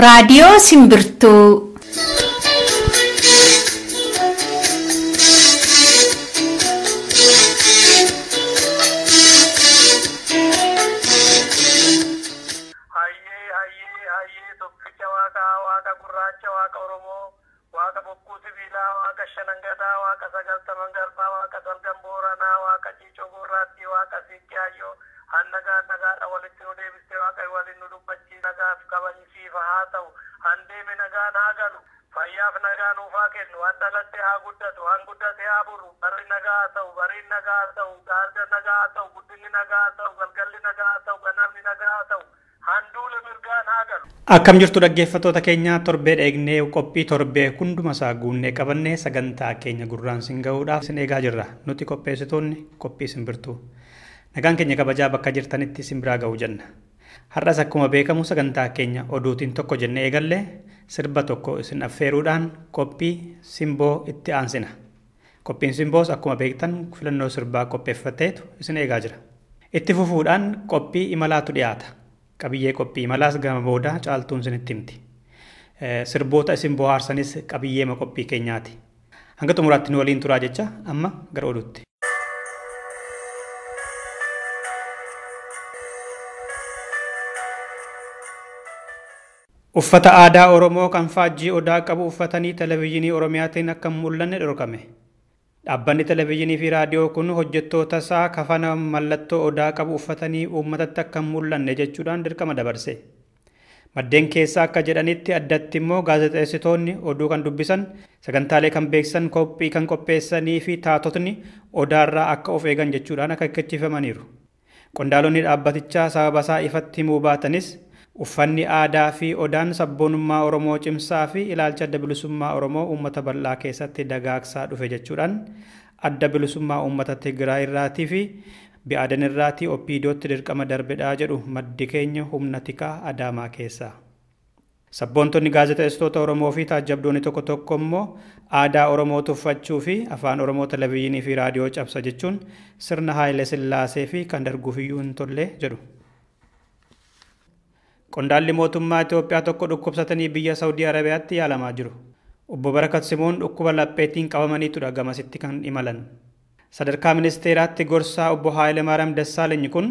Raadiyoo Simbirtuu. Hayyee hayyee hayyee, tokkicha Waaqaa, Waaqa gurraacha, Waaqa Oromoo, Waaqa bokkuu sibiilaa, Waaqa shanangadaa, Waaqa sagaltaman garbaa, Waaqa salgan booranaa, Waaqa ciicoo gurraattii, Waaqa siiqqee hayyoo, hannagaa nagaadha walitti nu deebistee, Waaqa waliin nu dubbachii, nagaaf kabajisiifa haa ta'u, handeeme nagaan haa galu, fayyaaf nagaa nuufaa kennu, han dhalatte haa guddatu, han guddate haa buru, barri nagaa haa ta'u, bariin nagaa haa ta'u, gaarda nagaa haa ta'u, guddinni nagaa haa ta'u, galgalli nagaa haa ta'u, ganamni nagaa haa ta'u, handuula mirgaan haa galu. Akkam jirtu dhaggeeffattoota keenya? Torbee dheegnee qophii torbee hunduma isaa guunnee qabannee sagantaa keenya gurraan sin gahuudhaaf sin eegaa jirra. Nuti qopheessitoonni qophii Simbirtuu. Nagaan keenya kabajaa bakka jirtanitti sin biraa ga'uu jenna. Har'as akkuma beekamu sagantaa keenya oduutiin tokko jennee eegalle sirba tokko isin affeeruudhaan qophii simboo itti aansina. Qophiin simboos akkuma beektan filannoo sirbaa qopheeffateetu isin eegaa jira. Itti fufuudhaan qophii imalaatu dhiyaata. Qabiyyee qophii imalaas gama boodaa Caaltuun isinitti himti. Sirboota isin bohaarsanis qabiyyeema qophii keenyaati. Hanga xumuraatti nu waliin turaa jecha amma gara oduutti. Uffata aadaa Oromoo kan faajjii odaa qabu uffatanii televezyiinii Oromiyaatiin akka hin mul'anne dhorkame. Dhaabbanni televezyiinii fi raadiyoo kun hojjettoota isaa kafana mallattoo odaa qabu uffatanii uummatatti akka hin mul'anne jechuudhaan dirqama dabarse. Maddeen keessaa akka jedhanitti addatti immoo gaazexeessitoonni oduu kan dubbisan, sagantaalee kan beeksisan, qophii kan qopheessanii fi taatotni odaarraa akka of eegan jechuudhaan akeekkachiifamaniiru. Qondaalonni dhaabbatichaa sababa isaa ifatti himuu baatanis uffanni aadaa fi odaan sabboonummaa Oromoo cimsaa fi ilaalcha adda bilisummaa Oromoo uummata bal'aa keessatti dagaagsaa dhufe jechuudhaan adda bilisummaa uummata Tigraay irraatii fi Bi'aadan irraatii OPDOtti dirqama darbedhaa jedhu maddi keenya humna tikaa Adaamaa keessaa. Sabboontonni gaazexeessitoota Oromoo fi taajjabdoonni tokko tokko immoo aadaa Oromoo tuffachuu fi afaan Oromoo televezyiinii fi raadiyoo cabsa jechuun sirna Haayile Sillaasee fi kan darguufiyyuu hin tolle jedhu. Qondaalli mootummaa Itoophiyaa tokko dhukkubsatanii biyya Saawudii Arabiyaatti yaalamaa jiru. Obbo Barakat Simoon dhukkuba lapheetiin qabamaniitudha gamasitti kan imalan. Sadarkaa ministeeraatti gorsaa obbo Haayilemaariyaam Dassaaleny kun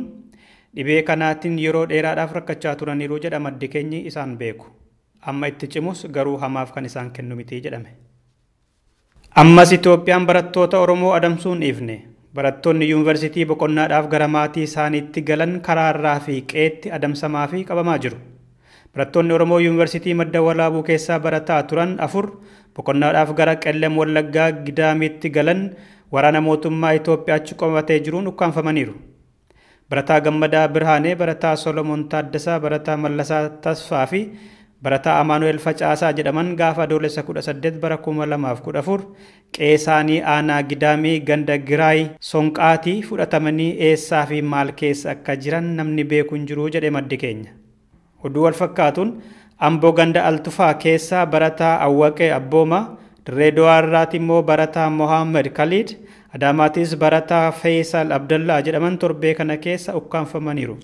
dhibee kanaatiin yeroo dheeraadhaaf rakkachaa turaniiru jedha maddi keenyi isaan beeku. Amma itti cimus garuu hamaaf kan isaan kennu miti jedhame. Ammas Itoophiyaan barattoota Oromoo adamsuun dhiifne. Barattoonni yuunivarsiitii boqonnaadhaaf gara maatii isaaniitti galan karaarraa fi qeetti adamsamaa fi qabamaa jiru. Barattoonni Oromoo yuunivarsiitii Madda Walaabuu keessaa barataa turan 4 boqonnaadhaaf gara Qellem Wallaggaa Gidaamiitti galan waraana mootummaa Itoophiyaa achi qomatee jiruun ukkaanfamaniiru. Barataa Gammadaa Birhaanee, barataa Solomoon Taaddasaa, barataa Mallasaa Tasfaa fi barataa Amaanu'el Facaasaa jedhaman gaafa Adoolessa 18 bara 2014 qeesaanii aanaa Gidaamii ganda Giraay Sonqaatii fudhatamanii eessaa fi maal keessa akka jiran namni beeku hin jiru jedhe maddi keenya. Oduu wal fakkaatuun Amboo ganda Altufaa keessaa barataa Awwaqee Abboomaa, Dirree Dawaarraati immoo barataa Mohaammed Khalid, Adaamaatiis barataa Feesal Abdallaa jedhaman torbee kana keessa ukkaanfamaniiru.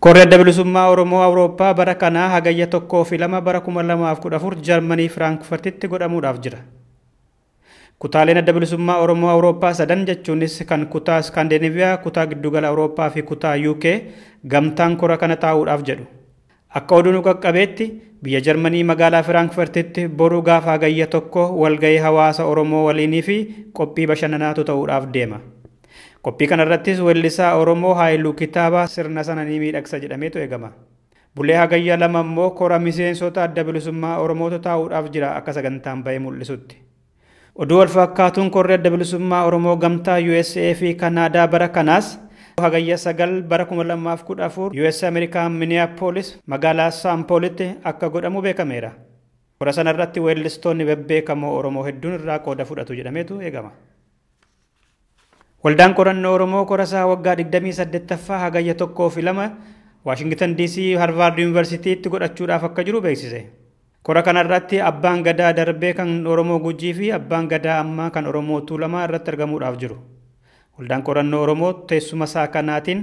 Korri adda bilisummaa Oromoo Awurooppaa bara kanaa hagayya 1 fi 2 bara 2014 Jarmanii Firaankfurtitti godhamuudhaaf jira. Kutaaleen adda bilisummaa Oromoo Awurooppaa sadan jechuunis kan kutaa Iskaandinaviyaa, kutaa Giddugala Awurooppaa fi kutaa UK gamtaan kora kana taa'uudhaaf jedhu. Akka oduu nu qaqqabeetti biyya Jarmanii magaalaa Firaankfurtitti boru gaafa hagayya 1 walgahii hawaasa Oromoo waliinii fi qophii bashannanaatu ta'uudhaaf deema. Qophii kanarrattis weellisaa Oromoo Haayiluu Kitaabaa sirna sana ni miidhagsa jedhameetu eegama. Bulee hagayya 2 immoo kora miseensota adda bilisummaa Oromootu taa'uudhaaf jira akka sagantaan ba'ee mul'isutti. Oduu wal fakkaatuun korri adda bilisummaa Oromoo gamtaa USA fi Kanaadaa bara kanaas hagayya 9 bara 2014 USA Ameerikaa Minneapolis magaalaa Saampoolitti akka godhamu beekameera. Kora sanarratti weellistoonni bebbeekamoo Oromoo hedduun irraa qooda fudhatu jedhameetu eegama. Waldaan qorannoo Oromoo korasaa waggaa 28ffaa hagayya 1 fi 2 Waashingtan DC Harvard Yuunivarsiitiitti godhachuudhaaf akka jiru beeksise. Kora kanarratti abbaan gadaa darbee kan Oromoo Gujii fi abbaan gadaa ammaa kan Oromoo Tuulamaa irratti argamuudhaaf jiru. Waldaan qorannoo Oromoo teessuma isaa kanaatiin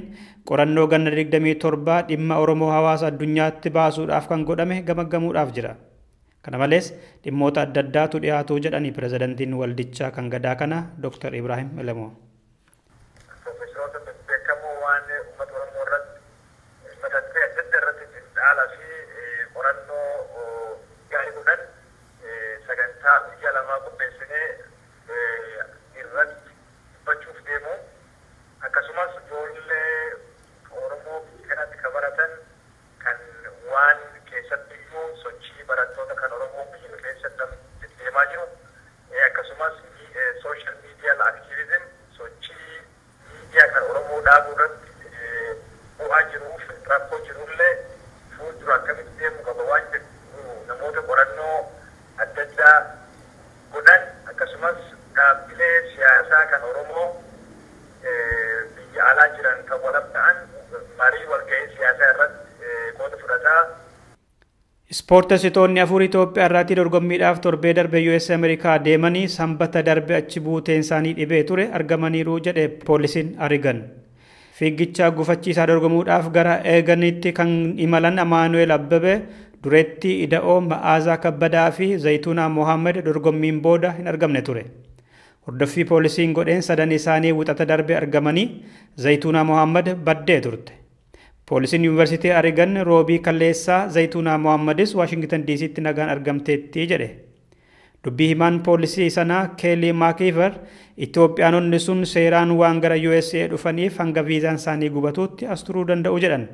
qorannoo ganna 27 dhimma Oromoo hawaasa addunyaatti baasuudhaaf kan godhame gamaggamuudhaaf jira. Kana malees dhimmoota adda addaatu dhiyaatu jedhanii pirezidantiin waldichaa kan gadaa kana Dr. Ibrahim Elemoo. Profeesoroota bebbeekamoo waan uummata Oromoo irratti mata duree adda addaa irratti xinxaalaa fi qorannoo gaarii godhan sagantaa guyyaa lamaa qopheessinee irratti dubbachuuf deemu. Akkasumas ijoollee Oromoo biyya kanatti kan baratan kan waan keessatti iyyuu sochii barattoota kan Oromoo biyya keessatti deemaa jiru akkasumas social media activism sochii miidiyaa kan Oromoo dhaabuu irratti bu'aa jiruuf rakkoo jirullee fuuldura akkamitti deemuu qaba waan jedhu namoota qorannoo adda addaa godhan akkasumas dhaabbilee siyaasaa kan Oromoo biyya alaa jiran kan walab ta'an marii walga'ii siyaasaa irratti qooda fudhataa. Ispoortessitoonni afur Itoophiyaa irratti dorgommiidhaaf torbee darbe US Ameerikaa deemanii sanbata darbe achi buuteen isaanii dhibee ture argamaniiru jedhe poolisiin Arigan. Fiigicha gufachiisaa dorgomuudhaaf gara Eeganitti kan imalan Amaanu'eel Abbabee, Dureetti Ida'oo, Ma'aazaa Kabbadaa fi Zayituunaa Mohaammed dorgommiin booda hin argamne ture. Hordoffii poolisiin godheen sadan isaanii wixata darbe argamanii Zayituunaa Mohaammed baddee turte. Poolisiin Yuunivarsiitii Arigan roobii kalleessaa Zayituunaa Mohaammadis Waashingtan DC'tti nagaan argamteetti jedhe. Dubbii himaan poolisii sanaa Keelii Maakiiver Itoophiyaanonni sun seeraan waan gara USA dhufaniif hanga viizaan isaanii gubatuutti as turuu danda'u jedhan.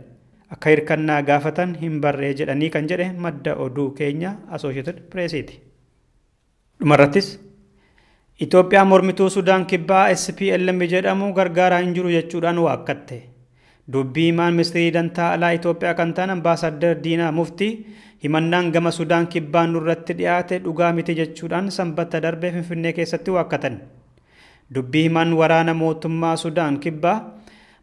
Akka hirkannaa gaafatan hin barree jedhanii kan jedhe madda oduu keenya Associated Pressiiti. Dhumarrattis Itoophiyaan mormituu Sudaan Kibbaa SPLM jedhamu gargaaraa hin jiru jechuudhaan waakkatte. Dubbii himaan ministirii dantaa alaa Itoophiyaa kan ta'an Ambaasaddar Diinaa Muftii himannaan gama Sudaan Kibbaa nurratti dhiyaate dhugaa miti jechuudhaan sanbata darbe Finfinnee keessatti waakkatan. Dubbii himaan waraana mootummaa Sudaan Kibbaa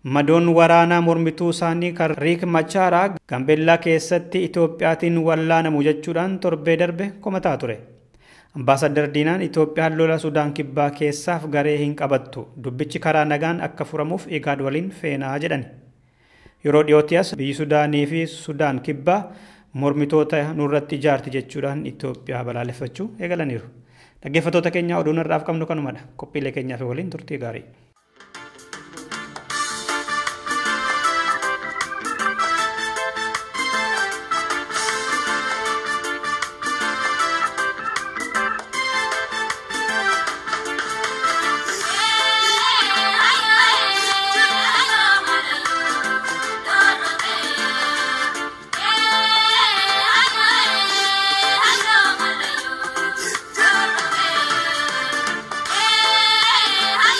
madoon waraanaa mormituu isaanii kan Riik Machaaraa Gaambeellaa keessatti Itoophiyaatiin wallaanamu jechuudhaan torbee darbe komataa ture. Ambaasaddar Diinaan Itoophiyaan lola Sudaan Kibbaa keessaaf garee hin qabattu. Dubbichi karaa nagaan akka furamuuf Igaad waliin feenaa jedhani. Yeroo dhiyootti as biyyi Sudaanii fi Sudaan Kibbaa mormitoota nurratti ijaarti jechuudhaan Itoophiyaa balaaleffachuu eegalaniiru. Dhaggeeffattoota keenya oduun har'aaf qabnu kanumadha. Qophiilee keenyaa fi waliin turtii gaarii.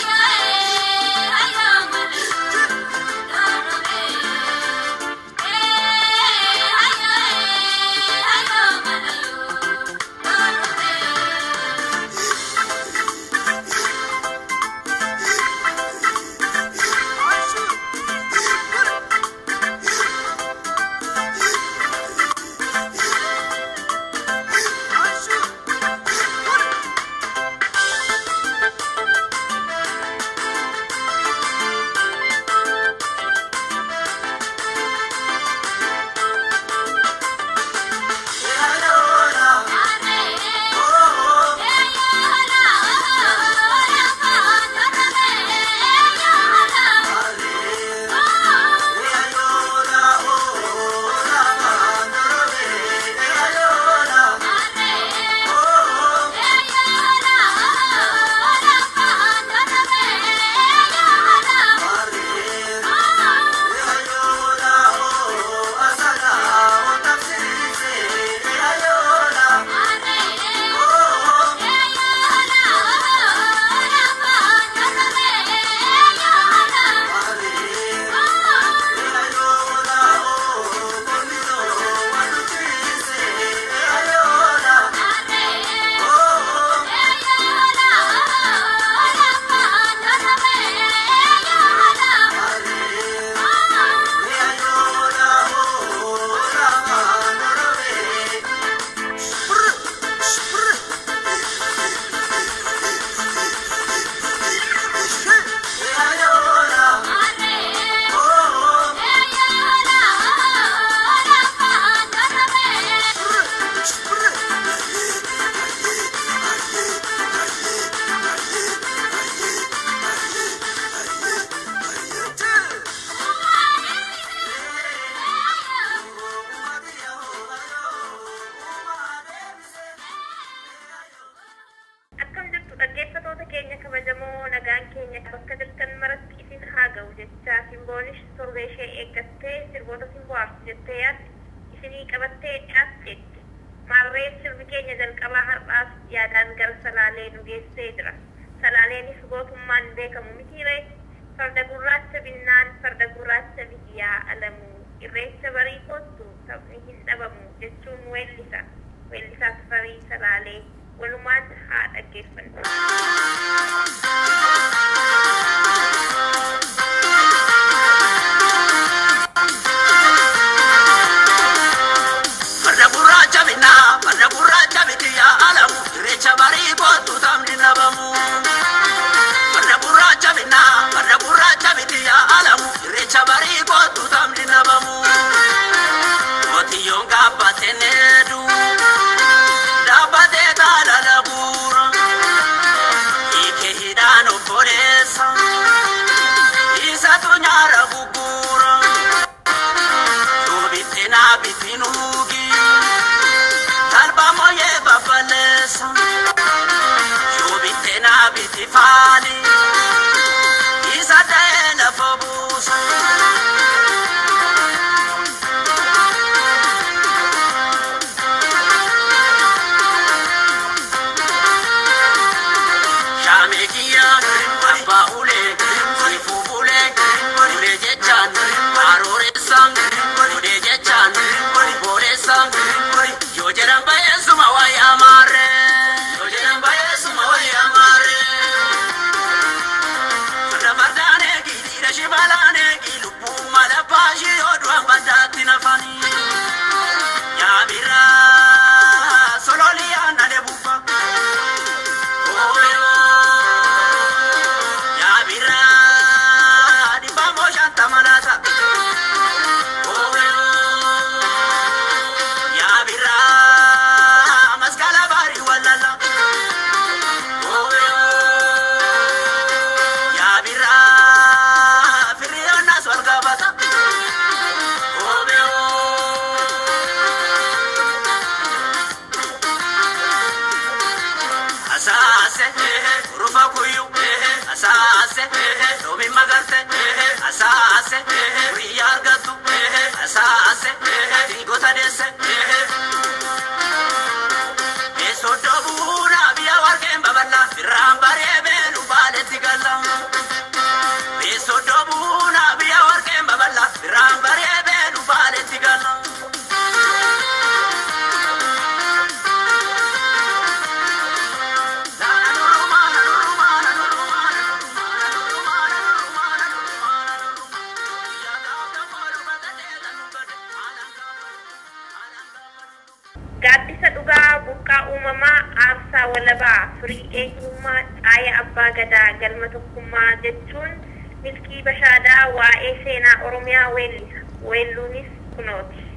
Hey! jirtu dhaggeeffattoota keenya kabajamoo nagaan keenya bakka jirtan maratti isin haa ga'u jecha simboonish torbee ishee eeggattee sirboota simboo aarsu jettee yaadde isinii qabattee dhiyaatteetti. Maarree sirbi keenya jalqabaa har'aas yaadaan gara Salaalee nu geessee jira. Salaaleenis gootummaan beekamu mitiiree farda gurraacha binnaan farda gurraacha biyyaa alamu irreecha barii kottu taphni hin dhabamu jechuun weellisa. Weellisaa Tafarii Salaalee walumaan haa dhaggeeffannu. Farda gurraacha binnaa, farda gurraacha bitiyyaa alamu, irreecha barii kottu taphni dhabamu. Farda gurraacha binnaa, farda gurraacha bitiyyaa alamu, irreecha barii kottu taphni dhabamu. Qotiyyoon gaabbatee needu, dhaabbatee taalala guura, hiike hidhaan obboleessa, isatu nyaara gugguura. Duubitti naa bitti nuugi, talba mooyee babbaleessa. Duubitti naa bitti faali, isa ta'ee lafa buusa. Shaamee kiyya abbaa ulee, siifuu bulee, ulee jechaan arooreessa, ulee jechaan booreessa. Yoo jedhan bayeessuma wayyaa maarree. Yoo jedhan bayeessuma wayyaa maarree. Farda fardaan eegi dhiira shibalaan eegi lubbuun mala baashii yoo du'an baddaatti nafanii. Yaabiraa sololii aannan eebubba. Yaabiraa dhibbamoo shantama laata. Yaabiraa maskala baarii wallala. Yaabiraa firiyoonas wal qabata. Asaase rufa kuyu, asaase loomi magarte, asaase guyyaa argattu, asaase diigota deesse. Beesoddoo bu'uura biyya warqeen babal'a, birraan baree beelu baaletti galla. Beesoddoo bu'uura biyya warqeen babal'a, birraan baree beelu baaletti galla. Gaaddisa dhugaa burqaa uumamaa aarsaa walabaa firii eenyummaa caaya abbaa gadaa galma tokkummaa jechuun milkii bashaadaa waa'ee seenaa Oromiyaa weellisa. Weelluunis kunooti.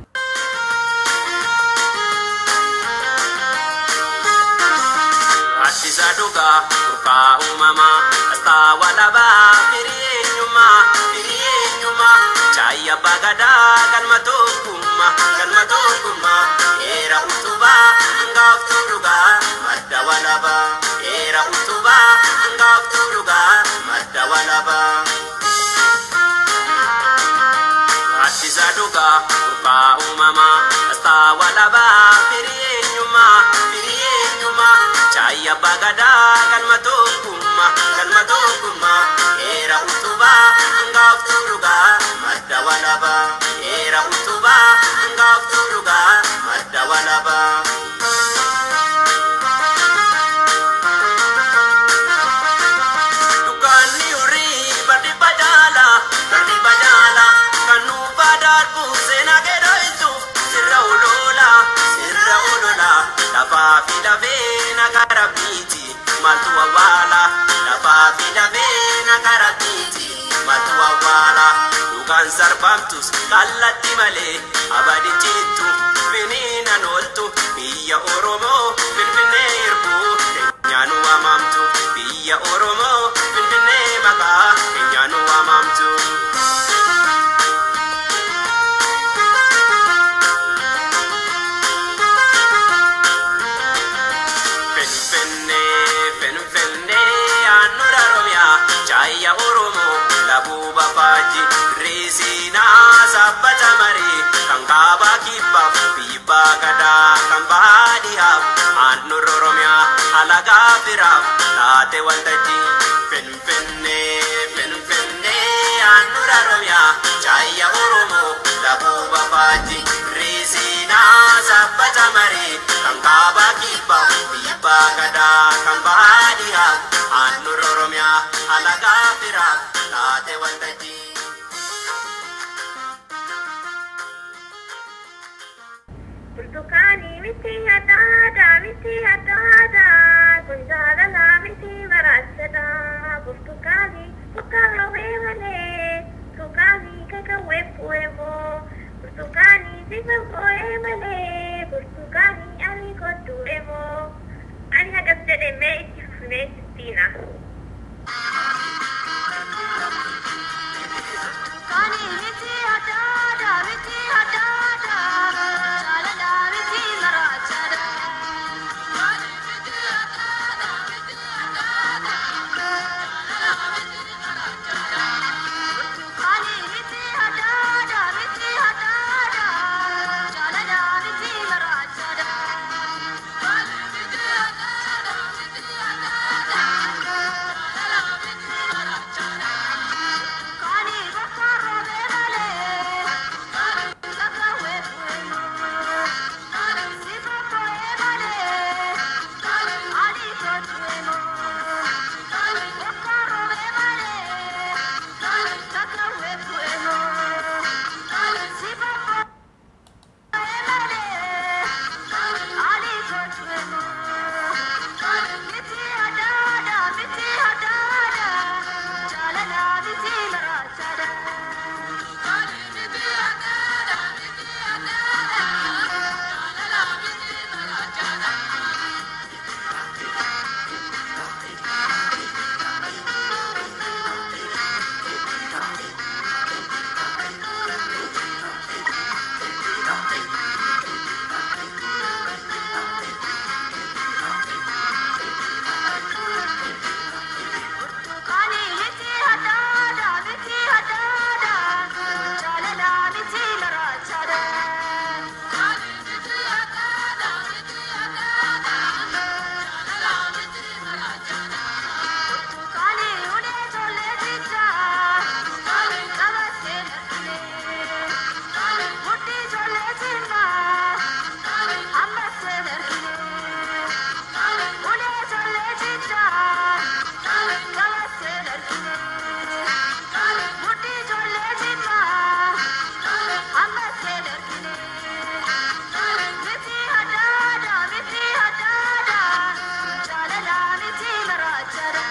Gaaddisa dhugaa burqaa uumamaa asxaa walabaa firii eenyummaa firii eenyummaa caaya abbaa gadaa galma tokkummaa galma tokkummaa heera utubaa hangaaftuu dhugaa madda walabaa heera utubaa hangaaftuu dhugaa madda walabaa. Gaaddisa dhugaa burqaa uumamaa asxaa walabaa firii eenyummaa firii eenyummaa caaya abbaa gadaa galma tokkummaa galma tokkummaa heera utubaa hangaaftuu dhugaa madda walabaa heera utubaa hangaaftuu dhugaa madda walabaa. Dukkaanni horii barri badaala barri badaala kan nuufaa darbu seenaa keedoo sirra oloola sirra oloola lafaa fi lafee nagara biiti maaltu awwaala lafaa fi lafee nagara biiti maaltu awwaala dhugaan sarbamtus kallatti malee abadi jittu finiinan ooltu biyya Oromoo Finfinnee hirbuu keenyaan waamamtu biyya Oromoo Finfinnee maqaa keenyaan waamamtu. Finfinnee, Finfinnee. Chaayya Oromoo labuuba faajji Reesinaa sabbata maree kan kaabaa kibbaaf biibbaa gadaa kan baadhiyaaf handhuurri Oromiyaa alagaa firaaf taate waltajjii. Finfinnee Finfinnee handhuura Oromiyaa Chaayya Oromoo labuuba faajji Reesinaa sabbata maree kan kaabaa kibbaaf biibbaa gadaa kan baadhiyaaf handhuurri Oromiyaa alagaa firaaf taate waltajjii. Burtukaanii miti adaadaa miti adaadaa kun jaalalaa miti maraachadhaa. Burtukaanii sukkaarrawee malee burtukaanii kakawwee bu'eemoo burtukaanii sifa boo'ee malee burtukaanii ani koddu'eemoo. Ani hagas jedhe mee itti fufnee sittiina. Burtukaanii miti adaadaa miti adaadaa jaalalaa miti maraachadhaa. Burtukaanii miti adaadaa miti adaadaa jaalalaa miti maraachadhaa. Burtukaanii bakka roobee malee kakawwee bu'eemoo sifa boo'ee malee ani koddu'eemoo bakka roobee malee kakawwee bu'eemoo sifa boo'ee malee ani koddu'eemoo miti adaadaa miti adaadaa jaalalaa miti maraachadhaa. Burtukaanii miti adaadaa miti adaadaa jaalalaa miti maraachadhaa. Burtukaanii ulee ijoollee jijjaa qabattee narkilee mudhii ijoollee jimmaa hammattee narkilee ulee ijoollee jijjaa qabattee narkilee mudhii ijoollee jimmaa hammattee narkilee miti adaadaa miti adaadaa jaalalaa miti maraachadhaa.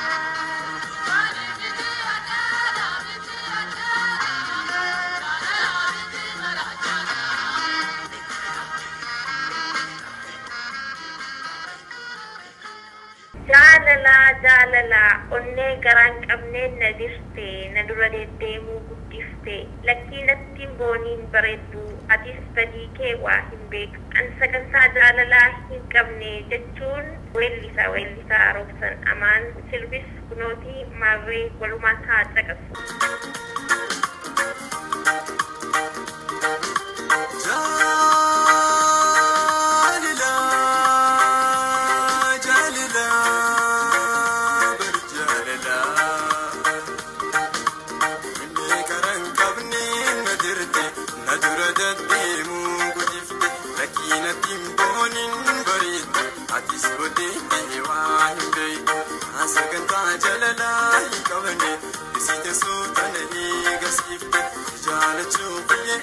Jaalalaa jaalalaa onnee garaan qabneen na dirte na dura deddeemuu guddifte lakkii natti booniin bareeddu atis badii kee waa hin beeku an sagantaa jaalalaa hin qabne jechuun weellisaa weellisaa Roobsan Amaan sirbis kunootii maarree walumaan haa caqasu. Jaalala jaalala bar jaalala Inni karan qabne na dirte na dura deddeemuu guddifte lakkii natti hin boonin bareedde atis booddeettee waa hin beektu sagantaa jaalalaa hin qabne isite suutana eegasiifte jaalachuu biyya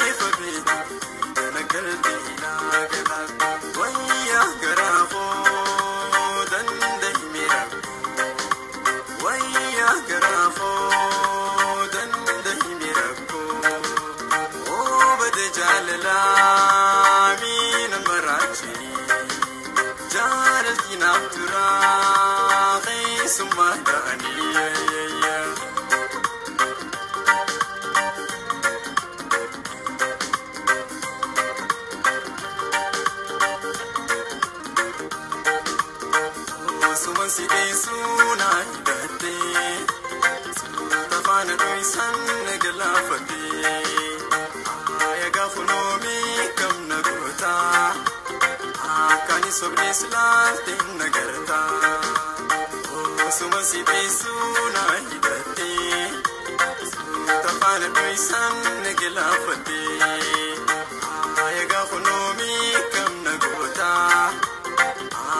ifa beektu dana galtee naa galaafte wayyaa garaa koo danda'ime rakkoo wayyaa garaa koo danda'ime rakkoo oobade jaalalaa miina maraachini jaalalti naaf turaa keessummaa ta'anii. Suman si dheessuu naa hidhattee Suutafaana dho'isan galaafatee Yaa funoomii kamna gootaa Akkaani sobdees laaltee nagartaa Osuma si dhiisuu na hidhattee Suutafaana dho'isan galaafatee Yaa funoomii kamna gootaa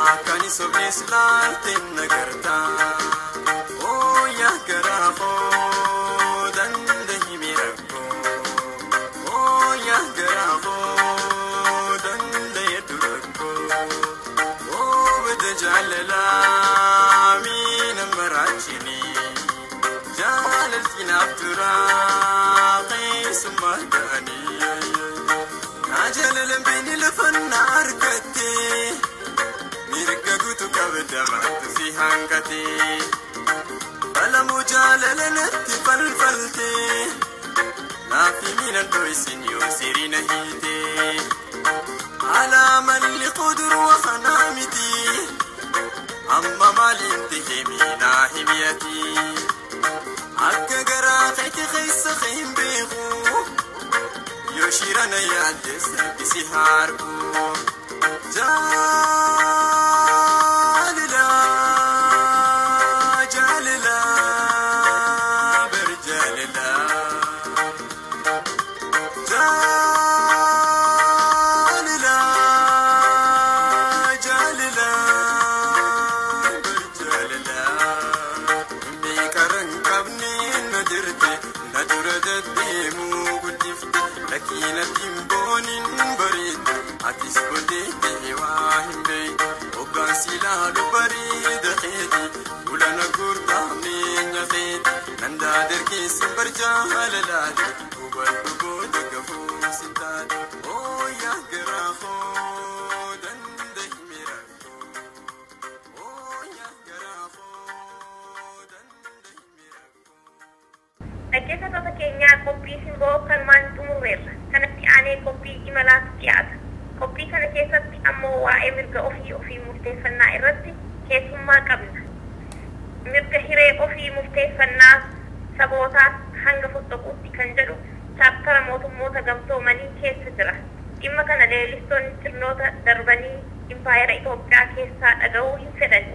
Akkaani sobdees laaltee nagartaa Yaa garaafoo danda'e miidhagoo oo yaa garaafoo danda'e duraggoo oo bada jaalalaa miina maraachini jaalalti naaf turaa keessumaa ga'anii naa jaalalan beeni lafa na argattee mirga guutuu qabda maaltu si hanqatee. Alamu jaalala natti falfaltee naafi miilan dho'isin yoo sirina hiitee alaa malli qudurwa kanaa miti amma maaliin tahee miinaa himiyati akka garaa keeti keessa hin beeku yoo shirana yaaddes rabbisi haarku jaalala. Atis godhee waa hin beeku hoggansi ilaalu bareeda keeti ulana gurdaa minya keeti nandaa dargeessi barjaa lalaate hubadhu booda gafuu si taate oo yaa garaafoo danda'e miidhagoo oo yaa garaafoo danda'e miidhagoo. Dhaggeeffattoota keenyaa qophii simboo kanumaan xumurreerra. Kanatti aanee qophii imalaatu dhiyaata. Qophii kana keessatti ammoo waa'ee mirga ofii ofii murteeffannaa irratti keessummaa qabna. Mirga hiree ofii murteeffannaa sabootaa hanga fottoquutti kan jedhu chaartara mootummoota gamtoomanii keessa jira. Dhimma kana leellistoonni sirnoota darbanii impaayera Itoophiyaa keessaa dhaga'uu hin fedhan.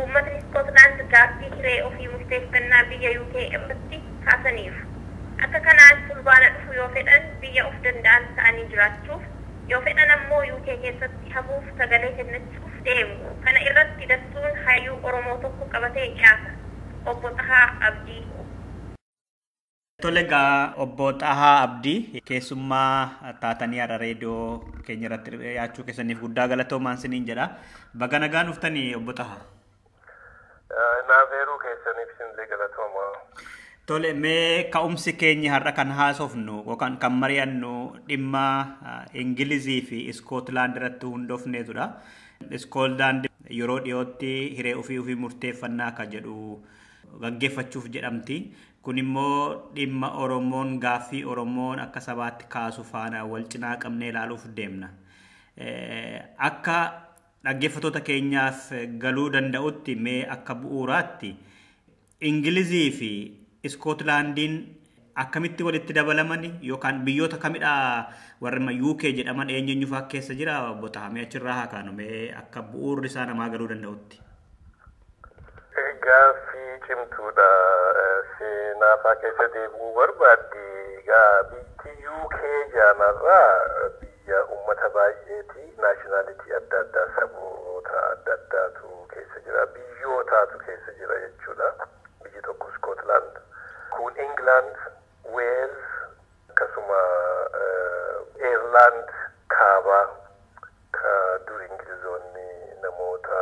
Uummatni Iskootlaand gaaffii hiree ofii murteeffannaa biyya UK irratti kaasaniiru. Akka kanaan fulbaana dhufu yoo fedhan biyya of danda'an ta'anii jiraachuuf yoo fedhan ammoo UK keessatti hafuuf sagalee kennachuuf deemu. Kana irratti dattuun hayyuu Oromoo tokko qabatee dhiyaata. Obbo Xahaa Abdii. Tole egaa obbo Xahaa Abdii keessummaa taatanii har'a reediyoo keenya irratti dhiyaachuu keessaniif guddaa galatoomaa isiniin jedha. Baga nagaan dhuftanii obbo Xahaa. Naaf eeruu keessaniif isinillee galatoomaa. Tole mee ka'umsi keenya har'a kan haasofnu yookaan kan mari'annu dhimma Ingilizii fi Iskootlaand irratti hundoofneetudha. Iskootlaand yeroo dhiyootti hiree ofii ofii murteeffannaa akka jedhu gaggeeffachuuf jedhamti. Kun immoo dhimma Oromoon gaaffii Oromoon akka sabaatti kaasu faana wal cinaa qabnee ilaaluuf deemna. Akka dhaggeeffattoota keenyaaf galuu danda'utti mee akka bu'uuraatti Ingilizii fi Iskootlaandiin akkamitti walitti dabalamani yookaan biyyoota kamidha warri UK jedhaman eenyu fa'aa keessa jira obbo Xahaa mee achirraa haa kaanu mee akka bu'uurri isaa namaa galuu danda'utti. Gaaffii cimtuudha. Seenaa fa'aa keessa deebi'uu barbaaddi. Egaa biyyi UK jaanarraa biyya uummata baay'eeti. Naashinaalitii adda addaa saboota adda addaatu keessa jira. Biyyootaatu keessa jira jechuudha. Biyyi tokko Iskootlaand. Kun England, Wales, akkasuma Ireland kaabaa ka dur Ingilizoonni namoota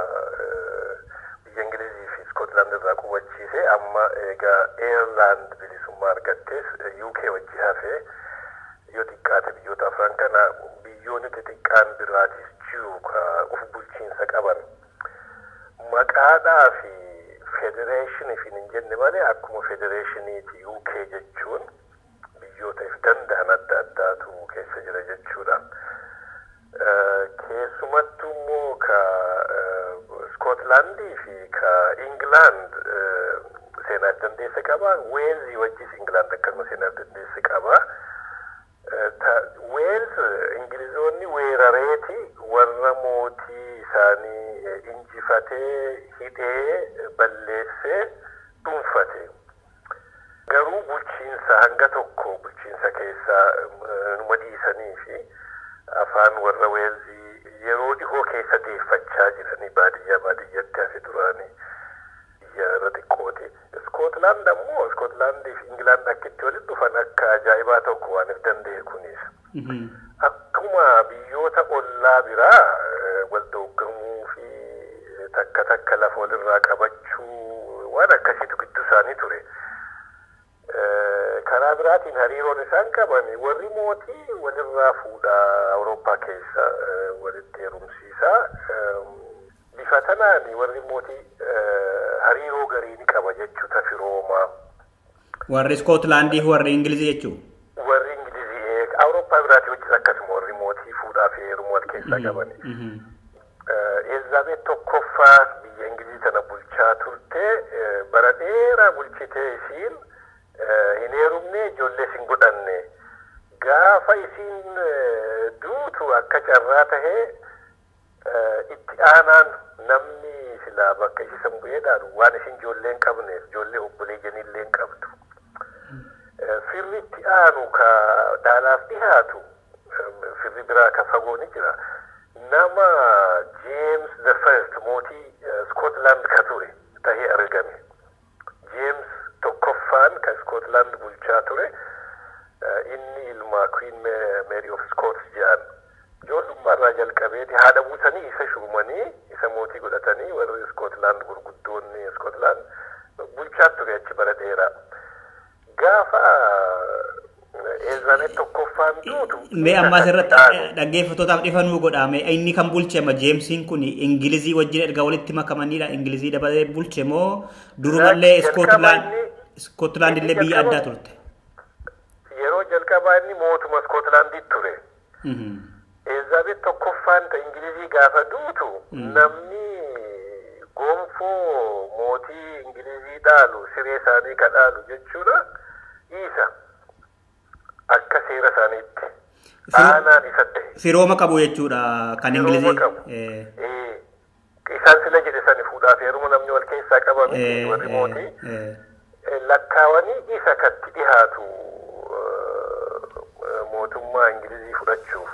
biyya Ingilizii fi Iskootlaand irraa qubachiise amma egaa Ireland bilisummaa argattees UK wajji hafee yoo xiqqaate biyyoota afran kana biyyoonni xixiqqaan biraatis jiru ka of bulchiinsa qaban. Maqaadhaa fi federeeshinii fi hin jenne malee akkuma federeeshiniiti UK jechuun biyyoota if danda'an adda addaatu keessa jira jechuudha. Keessumattuu immoo ka Iskootlaandii fi ka Ingilaand seenaa dandeesse qaba. Weelzii wajjis Ingilaand akkasuma seenaa dandeesse qaba. Weelz Ingilizoonni weerareeti warra mootii isaanii injifatee hidhee balleessee dhuunfate. Garuu bulchiinsa hanga tokko bulchiinsa keessaa numa dhiisanii fi afaan warra Weelzii yeroo dhihoo keessa deeffachaa jiranii baadiyyaa baadiyyatti hafe duraanii biyya irra xiqqooti. Iskootlaand ammoo Iskootlaandii fi Ingilaand akkitti walitti dhufan akka ajaa'ibaa tokko waan if danda'e kunis. Akkuma biyyoota ollaa biraa wal dorgomuu fi takka takka lafa walirraa qabachuu waan akkasiitu gidduu isaanii ture. Karaa biraatiin hariiroon isaan qaban warri mootii walirraa fuudhaa Awurooppaa keessa walitti heerumsiisaa. Bifa tanaan warri mootii hariiroo garii ni qaba jechuudha firoomaa. Warri Iskootlaandii fi warri Ingilizii jechuudha. Warri Ingilizii Awurooppaa biraatii wajjin akkasuma warri mootii fuudhaa fi heerumuu wal keessaa qabani. Elizaabeet tokkoffaa biyya Ingilizii tana bulchaa turte bara dheeraa bulchitee isiin hin heerumne ijoollees hin godhanne. Gaafa isiin duutu akka carraa tahee itti aanaan namni silaa bakka ishii san bu'ee dhaalu waan isin ijoollee hin qabneef ijoollee obboleeyyanillee hin qabdu. Firri itti aanu ka dhaalaaf dhihaatu firri biraa ka fagoo ni jira. Nama James the First mootii Scotland ka ture tahee argame. James tokkoffaan ka Scotland bulchaa ture inni ilma Queen Mary of Scots jedhan. Ijoollummaa irraa jalqabeeti haadha buusanii isa shuumanii isa mootii godhatanii warri Scotland gurguddoonni Scotland bulchaa ture achi bara dheeraa. Gaafa Elizaabeet tokkoffaan duutu. Mee ammaa asirratti dhaggeeffattootaaf dhiifama godhame inni kan bulche amma Jeemsiin kun Ingilizii wajjin erga walitti makamanidha. Ingilizii dabalee bulche moo durumallee Iskootlaand illee biyya addaa turte. Yeroo jalqabaa inni mootuma Iskootlaandii ture. Elizaabeet tokkoffaan ta Ingilizii gaafa duutu namni gonfoo mootii Ingilizii dhaalu siree isaanii ka dhaalu jechuudha isa. Akka seera isaaniitti. Aanaan isa ta'e. Firooma qabu jechuudha kan Ingilizii. Isaan sila jedhe sani fuudhaaf heeruma namni wal keessaa qabame warri mootii. Lakkaawanii isa katti dhihaatu mootummaa Ingilizii fudhachuuf.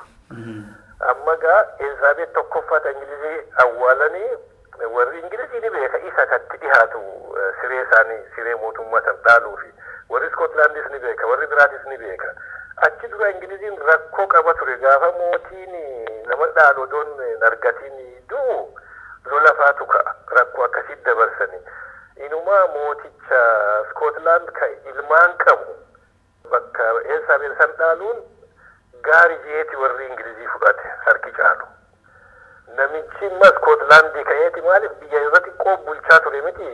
Amma gaa Elizaabeet tokkoffaa ta Ingilizii awwaalanii warri Ingilizii ni beeka isa katti dhihaatu siree isaanii siree mootummaa san dhaaluufi. Warri Iskootlaandis ni beeka, warri biraatis ni beeka. Achi dura Ingiliziin rakkoo qaba ture gaafa mootiin nama dhaalu odoon hin argatiin du'u lola faatu ka'a rakkoo akkasitti dabarsani. Inumaa mooticha Iskootlaand ka ilmaan qabu bakka Elizaabeet san dhaaluun gaarii jeeti warri Ingilizii fudhate harki caalu. Namichi immoo Iskootlaandii ka'eeti maaliif biyya irra xiqqoo bulchaa ture miti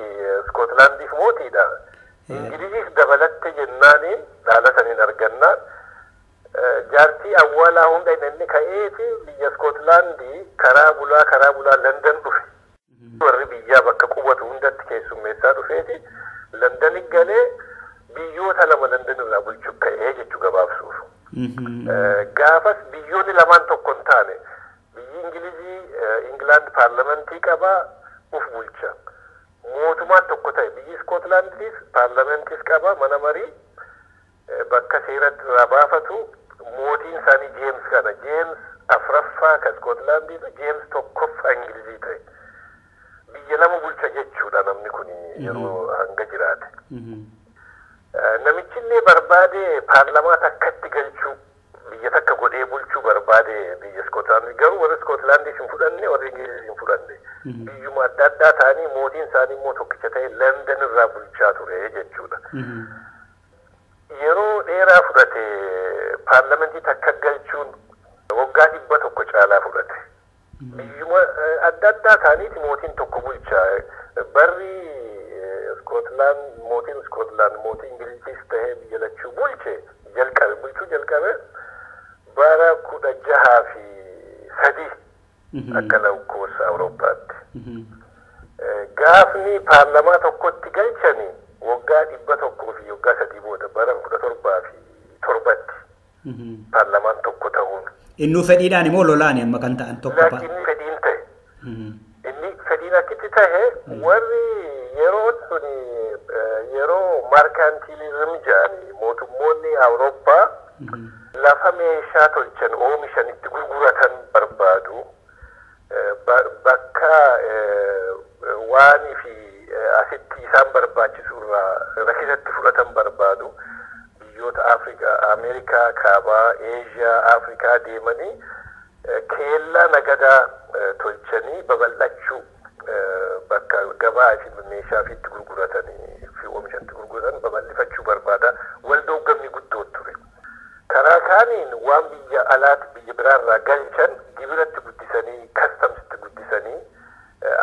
Iskootlaandiif mootiidha. Ingiliziis dabalatte jennaaniin dhaala saniin argannaan jaartii awwaalaa hunda inni ka'eeti biyya Iskootlaandii karaa bulaa London dhufe. Warri biyyaa bakka qubatu hundatti keessummeessaa dhufeeti London galee biyyoota lama London irraa bulchuu ka'ee jechuu gabaabsuuf. Gaafas biyyoonni lamaan tokko hin taane biyyi Ingilizii Ingilaand paarlamentii qabaa uf bulcha. Mootummaan tokko ta'e biyyi Iskootlaandis paarlamentis qaba mana marii bakka seera irraa baafatu mootiin isaanii Jeems kana Jeems afraffaa ka Iskootlaandii fi Jeems tokkoffaa Ingilizii ta'e. Biyya lama bulcha jechuudha namni kun yeroo hanga jiraate. Namichillee barbaade paarlamaa takkatti galchuu biyya takka godhee bulchuu barbaade biyya Iskootlaandii garuu warri Iskootlaandis hin fudhanne warri Ingiliziis hin fudhanne. Biyyuma adda addaa ta'anii mootiin isaanii immoo tokkicha ta'e London irraa bulchaa ture jechuudha. Yeroo dheeraa fudhate paarlamentii takka galchuun waggaa 100 caalaa fudhate. Biyyuma adda addaa ta'aniiti mootiin tokko bulcha. Barri Iskootlaand mootiin Iskootlaand mootii Ingiliziis ta'ee biyya lachuu bulche bulchuu jalqabe bara 1603 akka lakkoofsa Awurooppaatti. Gaafni paarlamaa tokkotti galchani Waggaa 100 fi waggaa 3 booda bara 1707tti paarlaamaan tokko ta'uun. Innuu fedhiidhaan immoo lolaan amma kan ta'an tokko fa'a. Inni fedhiin ta'e. Inni fedhiin akkitti ta'e warri yeroo suni yeroo maarkaantiilizim jedhani mootummoonni Awurooppaa lafa meeshaa tolchan oomishan itti gurguratan barbaadu. Bakka waanii fi asitti isaan barbaachisu irraa rakkisatti fudhatan barbaadu. Biyyoota Afrikaa, Ameerikaa, Kaabaa, Eeshiyaa, Afrikaa deemanii keellaa nagadaa tolchanii babal'achuu bakka gabaa fi meeshaa fi itti gurguratanii fi oomishan itti gurguratan babal'ifachuu barbaada. Wal dorgommii guddoo ture. Karaa kaaniin waan biyya alaatti biyya biraarraa galchan gibiratti guddisanii kastamsitti guddisanii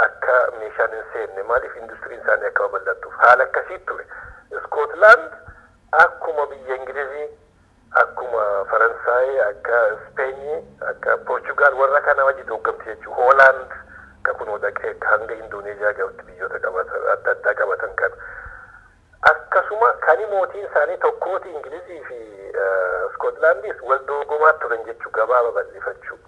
akka meeshaan hin seenne maaliif industiriin isaanii akka babal'attuuf haala akkasii ture. Iskootlaand akkuma biyya Ingilizii, akkuma Faransaay, akka Ispeenii, akka Poorchugaal warra kana wajji dorgomti jechuudha. Hoolaand akka kunoo dhaqee hanga Indooneeziyaa gahutti biyyoota qabatan adda addaa qabatan kana. Akkasuma kan mootiin isaanii tokkooti Ingilizii fi Iskootlaandis wal dorgomaa turan jechuu gabaa babal'ifachuu.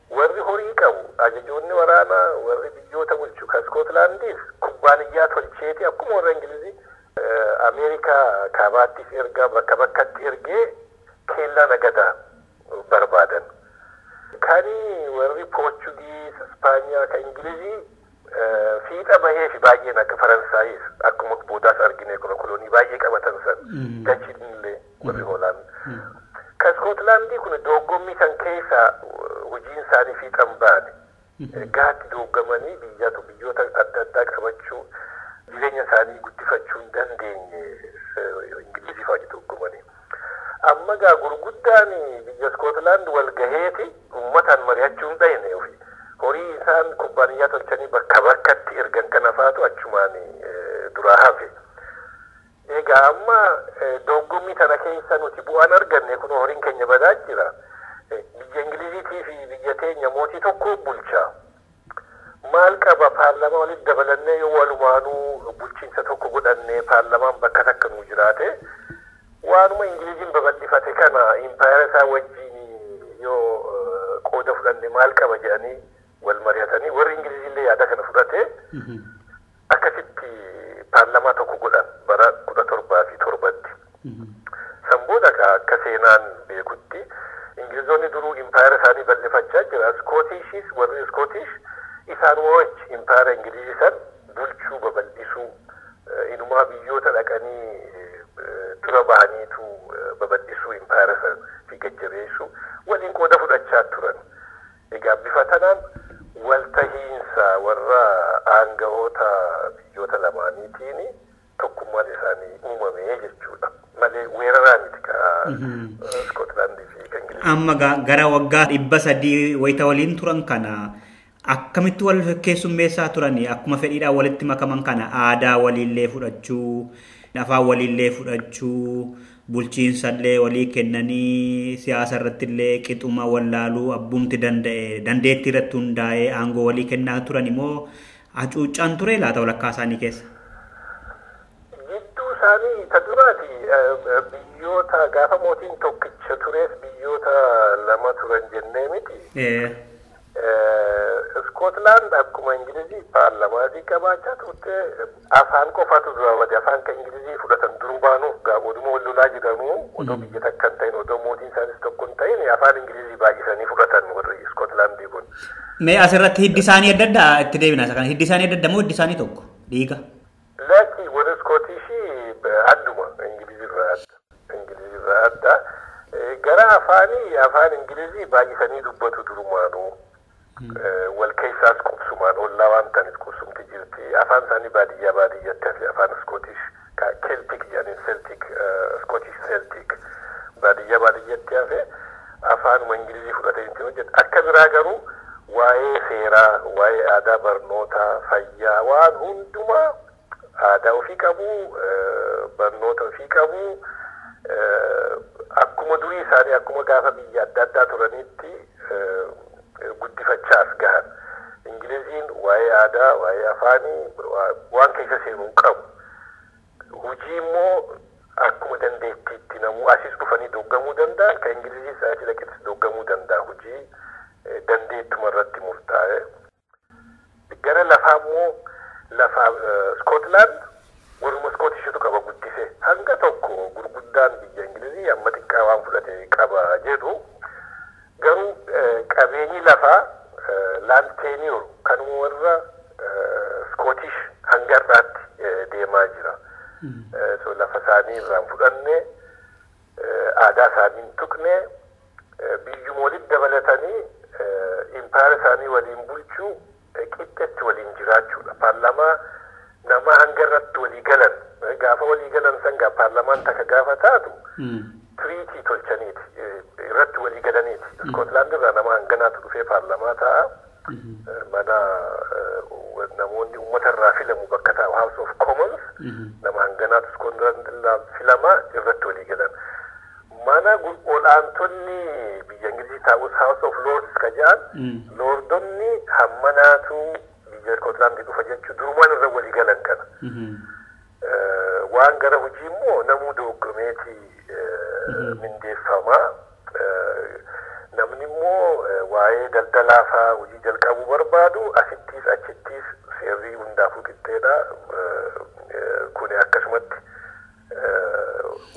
Warri horii qabu ajajoonni waraanaa warri biyyoota bulchu kan Iskootlaandis kubbaaniyyaa tolcheeti akkuma warra Ingilizii Ameerikaa kaabaattis ergaa bakka bakkatti ergee keellaa nagadaa barbaadan. Kani warri Poorchugiis, Ispaaniyaa, kan Ingilizii fiixa bahee fi baay'een akka Faransaayis akkuma boodaas argine kun kolonii baay'ee qabatan san Dachiin illee warri Hoolaand. Kan Iskootlaandii kun dorgommii san keessa hojiin isaanii fiixan baane. Gaatti dorgomanii biyyoota adda addaa qabachuu jireenya isaanii guddifachuu hin dandeenye Ingilizii fa'aa dorgomanii. Amma gaa gurguddaan biyya Iskootlaand wal gaheeti uummataan mari'achuu hin dhayne ofi. Horii isaan kubbaaniyyaa tolchanii bakka bakkatti ergan kana faatu achumaan duraa hafe. Egaa amma dorgommii tana keessa nuti bu'aan arganne kun horiin keenya badaa jira. Biyya Ingiliziitii fi biyya teenya mootii tokko bulcha. Maal qaba paarlaamaa walitti dabalannee yoo walumaanuu bulchiinsa tokko godhannee paarlaamaan bakka takka nuu jiraate waanuma Ingiliziin babal'ifate kana impaayera isaa wajjin yoo qooda fudhanne maal qaba jedhanii wal mari'atanii warri Ingiliziillee yaada kana fudhate akkasitti paarlaamaa tokko godhan bara 1707tti. San booda akka seenaan beekutti Ingilizoonni duruu impaayera isaanii bal'ifachaa jira. Iskootishis warri Iskootish isaan wajji impaayera Ingilizii san bulchuu babal'isuu inumaa biyyoota dhaqanii dura bahaniitu babal'isuu impaayera san fi gajjabeessuu waliin qooda fudhachaa turan. Egaa bifa tanaan waltahiinsa warra aanga'oota biyyoota lamaaniitiin tokkummaan isaanii uumame jechuudha. Malee weeraraa miti ka Iskootlaandii fi kan Ingilizii. Amma gara waggaa 300 wayita waliin turan kana akkamitti wal keessummeessaa turani akkuma fedhiidhaan walitti makaman kana aadaa waliillee fudhachuu, afaan waliillee fudhachuu, bulchiinsallee walii kennanii siyaasa irrattillee qixuma wallaaluu abbumti danda'e dandeettii irratti hundaa'ee aangoo walii kennaa turan immoo hacuuccaan ture laata walakkaa isaanii keessa? Gidduu isaanii ta duraati biyyoota gaafa mootiin tokkicha turees biyyoota lama turan jennee miti. Iskootlaand akkuma Ingilizii paarlaamaatii qabaachaa turte afaan qofaatu dura bade afaan kan Ingilizii fudhatan durumaanuu gaa oduma wal lolaa jiranuu odoo biyya takka hin ta'in odoo mootiin isaanis tokko hin ta'in afaan Ingilizii baay'isanii fudhatan warri Iskootlaandii kun. Mee asirratti hiddi isaanii adda addaa itti deebina isa kana hiddi isaanii adda adda moo hiddi isaanii tokko dhiiga? Lakki warri Iskootishii adduma Ingilizirraa adda. Ingilizirraa adda. Gara afaanii afaan Ingilizii baay'isanii dubbatu durumaanuu. Wal keessaas qubsumaan ollaa waan ta'aniif qubsumti jirti. Afaan isaanii baadiyyaa baadiyyatti hafe afaan Iskootish Keltik jedhaniin Celtic Scottish Celtic baadiyyaa baadiyyatti hafe afaanuma Ingilizii fudhatanii ittiin hojjetu. Akka biraa garuu waa'ee seeraa, waa'ee aadaa barnootaa, fayyaa waan hundumaa aadaa ofii qabu, barnoota ofii qabu, akkuma durii isaanii akkuma gaafa biyya adda addaa turanitti guddifachaas gahan. Ingiliziin waa'ee aadaa, waa'ee afaanii waan keessa seenuu qabu. Hojii immoo akkuma dandeettiitti namuu asis dhufanii dorgomuu danda'a, kan Ingiliziis achi dhaqetti dorgomuu danda'a. Hojii dandeettuma irratti murtaa'e. Gara lafaa immoo lafa Iskootlaand warruma Iskootishitu qaba guddise. Hanga tokko gurguddaan biyya Ingilizii amma xiqqaa waan fudhate qaba jedhu. Garuu qabeenyi lafaa land tenure kan warra Iskootish hanga har'aatti deemaa jira. So lafa isaanii irraa hin fudhanne, aadaa isaanii hin tuqne, biyyuma walitti dabalatanii impaayera isaanii waliin bulchuu, qixxetti waliin jiraachuudha. Paarlaamaa nama hanga irratti walii galan, gaafa walii galan san gaa paarlaamaan takka gaafa taatu treaty tolchaniiti, irratti walii galaniiti. Iskootlaand irraa nama hanganaatu dhufee paarlaamaa ta'a. Mana namoonni uummata irraa filamu bakka taa'u House of Commons nama hanganaatu Iskootlaand irraa filama irratti walii galan. Mana ol'aantonni biyya Ingilizii taa'us House of Lords ka jedhan, lordonni hammanaatu biyya Iskootlaandii dhufa jechuu durumaan irra walii galan kana. Waan gara hojii immoo namuu dorgomeeti mindeeffama. Namni immoo waa'ee daldalaa fa'aa hojii jalqabuu barbaadu asittis achittis seerri hundaafuu qixxeedha. Kuni akkasumatti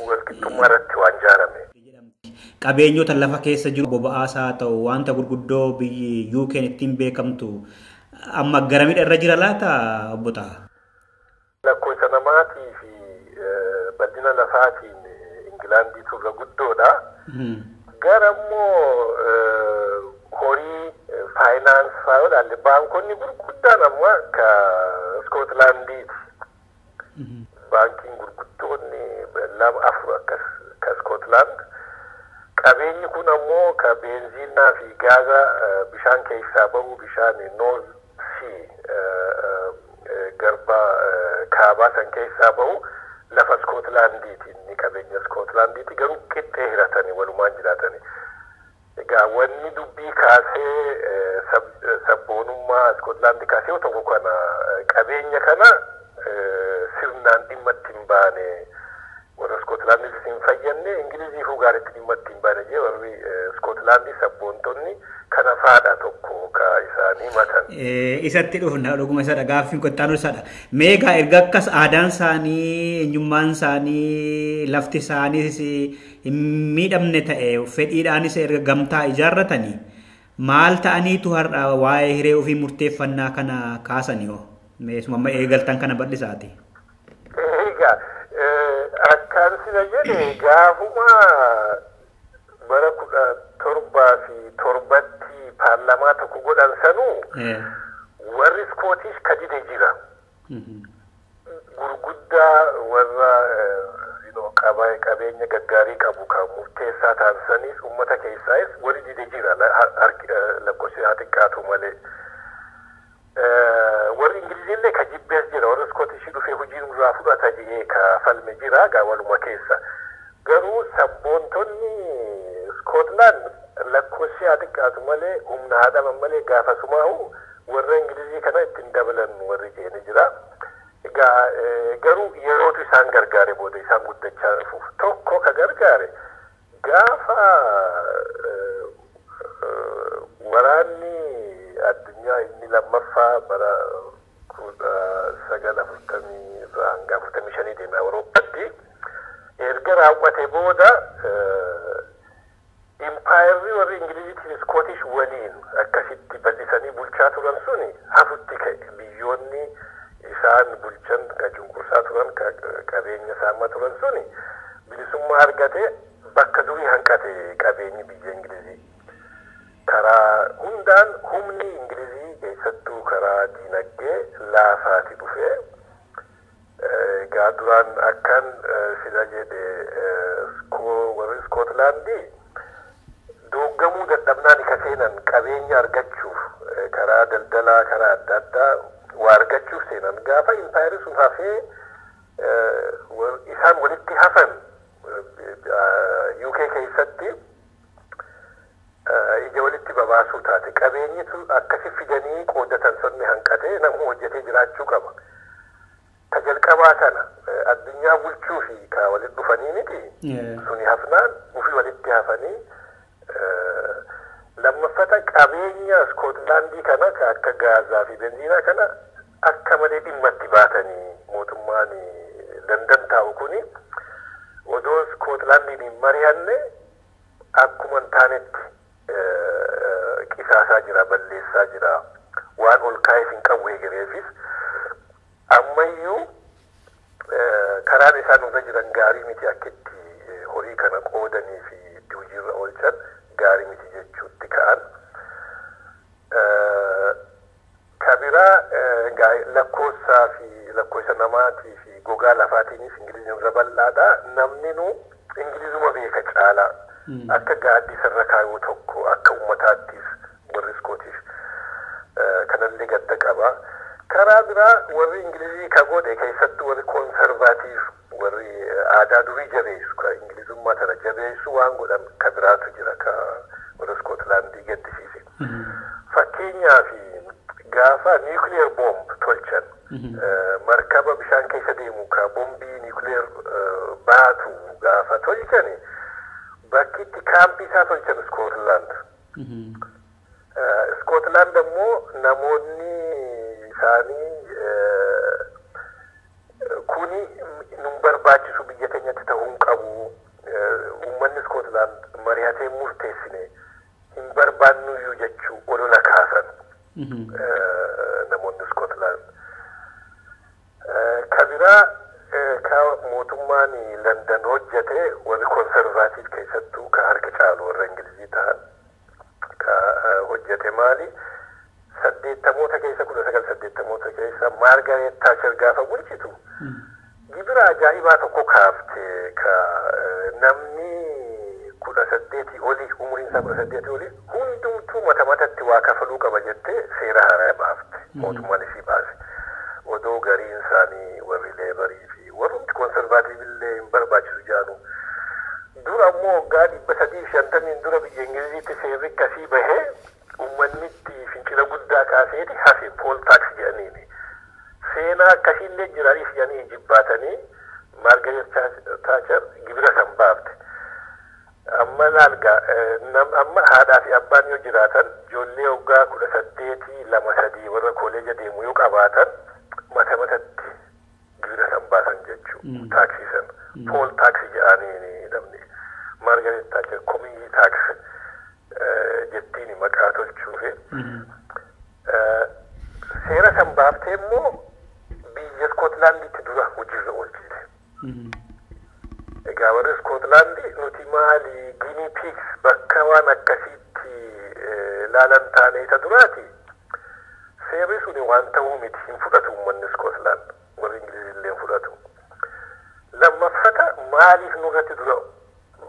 walqixxummaa irratti waan ijaarame. Qabeenyota lafa keessa jiru boba'aas haa ta'u wanta gurguddoo biyyi UK'n ittiin beekamtu amma garamidha irra jira laata obbo Taha? Lakkoofsa namaatii fi bal'ina lafaatiin Ingilaandiitu irra guddoodha. Gara immoo horii finance fa'aa yoo ilaalle baankonni gurguddaan amma ka Iskootlaandiiti. Baankiin gurguddoonni lama afur akkas ka Iskootlaand. Qabeenyi kun ammoo ka beenziinaa fi gaaza bishaan keessaa bahu, bishaan North Sea, garba kaabaa san keessaa bahu lafa Iskootlaandiiti. Inni qabeenya Iskootlaandiiti, garuu qixxee hiratanii walumaan jiraatanii. Egaa wanni dubbii kaasee sabboonummaa Iskootlaandi kaasee tokko kana, qabeenya kana sirnaan dhimma itti hin baane, warra Iskootlaandis hin fayyadne, Ingiliziifuu gaariitti dhimma itti hin baane jee warri Iskootlaandii sabboontonni kana faadha tokko ka isaanii himatan. Isatti dhufna, dhuguma isadha, gaaffiin qoxxaanuu isadha. Meegaa erga akkas aadaan isaanii, eenyummaan isaanii, lafti isaaniis hin miidhamne ta'e, fedhiidhaanis erga gamtaa ijaarratanii maal ta'aniitu har'a waa'ee hiree ofii murteeffannaa kana kaasanii hoo? Meesuma amma eegaltan kana bal'isaati. Egaa akkaan sila jedhe gaafuma bara 1707tti paarlaamaa tokko godhan sanuu warri Iskootish ka dide jira. Gurguddaa warra qabeenya gaggaarii qabu kan murteessaa ta'an sanis uummata keessaayis warri dide jira, lakkoofsi haa xiqqaatu malee. Warri Ingiliziillee ka jibbees jira, warri Iskootishii dhufee hojii nurraa fudhata jedhee ka falme jira gaa waluma keessa. Garuu sabboontonni Iskootlaand lakkoofsi haa xiqqaatu malee, humna haa dhaban malee, gaafasumaahu warra Ingilizii kana ittiin dabalan warri jedhani jira. Egaa garuu yerootu isaan gargaare booda isaan guddachaa dhufuuf tokko ka gargaare gaafa waraanni addunyaa inni lammaffaa bara 1940 irraa hanga 45 deeme Awurooppaatti erga raawwate booda impaayerri warri Ingiliziitiin Iskootish waliin akkasitti bal'isanii bulchaa turan suni hafutti ka'e. Biyyoonni isaan bulchan ka cunqursaa turan, ka qabeenya saamaa turan suni bilisummaa argate, bakka durii hanqate qabeenyi biyya Ingilizii. Karaa hundaan humni Ingilizii keessattuu karaa diinagdee laafaati dhufe. Egaa duraan akkan sila jedhe warri Iskootlaandii dooggamuu dadhabnaan ka seenan qabeenya argachuuf, karaa daldalaa karaa adda addaa waa argachuuf seenan. Gaafa impaayerri sun hafee isaan walitti hafan UK keessatti ija walitti babaasuu taate, qabeenyi sun akkasi fidanii qoodatan sanni hanqatee namuu hojjetee jiraachuu qaba. Ka jalqabaa jabaa kana addunyaa bulchuu fi ka walitti dhufanii miti. Suni hafnaan ofii walitti hafanii lammaffata qabeenya Iskootlaandii kana ka akka gaazaa fi benziinaa kana akka malee dhimma itti baatanii mootummaan Landan taa'u kuni odoo Iskootlaandiin hin mari'anne akkuma hin taanetti qisaasaa jira, balleessaa jira. Waan ol kaa'eef hin qabu egereefis. Ammayyuu karaan isaan irra jiran gaarii miti, akkitti horii kana qoodanii fi itti hojiirra oolchan gaarii miti jechuutti ka'an. Kabiraa lakkoofsaa fi lakkoofsa namaatii fi gogaa lafaatiinis Ingiliziin irra bal'aadha. Namni nu Ingilizuma beeka caalaa. Akka gaaddisa irra kaayuu tokko akka uummataattis warri Iskootish kanallee gadda qaba. Karaa biraa warri Ingilizii ka godhe keessattuu warri Conservative, warri aadaa durii jabeessu, ka Ingilizummaa tana jabeessu, waan godhan ka biraatu jira ka warra Iskootlaandii gaddisiise. Fakkeenyaaf gaafa nuclear bomb tolchan, markaba bishaan keessa deemu ka bombii nuclear baatu gaafa tolchan, bakki itti kaampii isaa tolchan Iskootlaand. Iskootlaand ammoo namoonni isaanii kuni nun barbaachisu, biyya keenyatti ta'uu hin qabu, uummanni Iskootlaand mari'atee murteessine hin barbaannuyyuu jechuu olola kaasan namoonni Iskootlaand. Kabiraa ka mootummaan Landan hojjete, warri Conservative keessattuu ka harka caalu warra Ingilizii ta'an ka hojjete maali? 80moota keessa, 1980moota keessa Maargaret Taacher gaafa bulchitu gibira ajaa'ibaa tokko kaafte, ka namni 18 olii, umuriin isaa 18 olii hundumtuu mata matatti waa kafaluu qaba jettee seera haaraa baafte, mootummaan isii baase. Odoo gariin isaanii warri Labourii fi warrumti Conservative illee hin barbaachisu jaanu. Dura ammoo waggaa 350n dura biyya Ingiliziitti seerri akkasii bahee uummannitti fincila guddaa kaaseeti hafe, poll tax jedhaniini. Seenaa akkasiillee jiraniif jedhanii jibbaatanii Maargaret Taacher gibira san baafte. Amma laalgaa amma haadhaa fi abbaan yoo jiraatan, ijoollee waggaa 18, 2, 3 warra kooleeja deemu yoo qabaatan, mata matatti gibira san baasan jechuu, taaksii san. Poll tax jedhanii namni Maargaret Taacher community tax jettiin maqaa tolchuufi. Seera san baaftee immoo biyya Iskootlaanditti dura hojiirra oolchite. Egaa warri Iskootlaandi nuti maali, guinea pigs bakka waan akkasiitti laalan taane isa duraati. Seerri suni waan ta'uu miti, hin fudhatu uummanni Iskootlaand, warri Ingilizii illee hin fudhatu. Lammaffata maaliif nurratti dura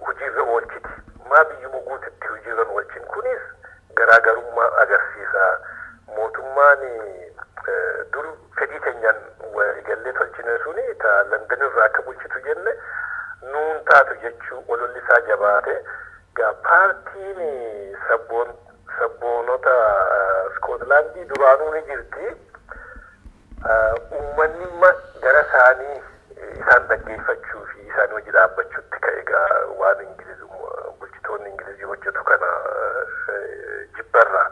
hojiirra oolchiti? Maa biyyuma guututti hojiirra oolchin? Kunis garaagarummaa agarsiisa. Mootummaan dur fedhii keenyaan waliigallee tolchine suni ta Landan irraa akka bulchitu jenne nuun taatu jechuu ololli isaa jabaate. Gaa paartiin sabboonota Iskootlaandii duraanuu ni jirti. Uummanni gara isaanii isaan dhaggeeffachuu fi isaan hojii dhaabbachuutti ka'e, gaa waan Ingiliz bulchitoonni Ingilizii hojjetu kana jibbarra.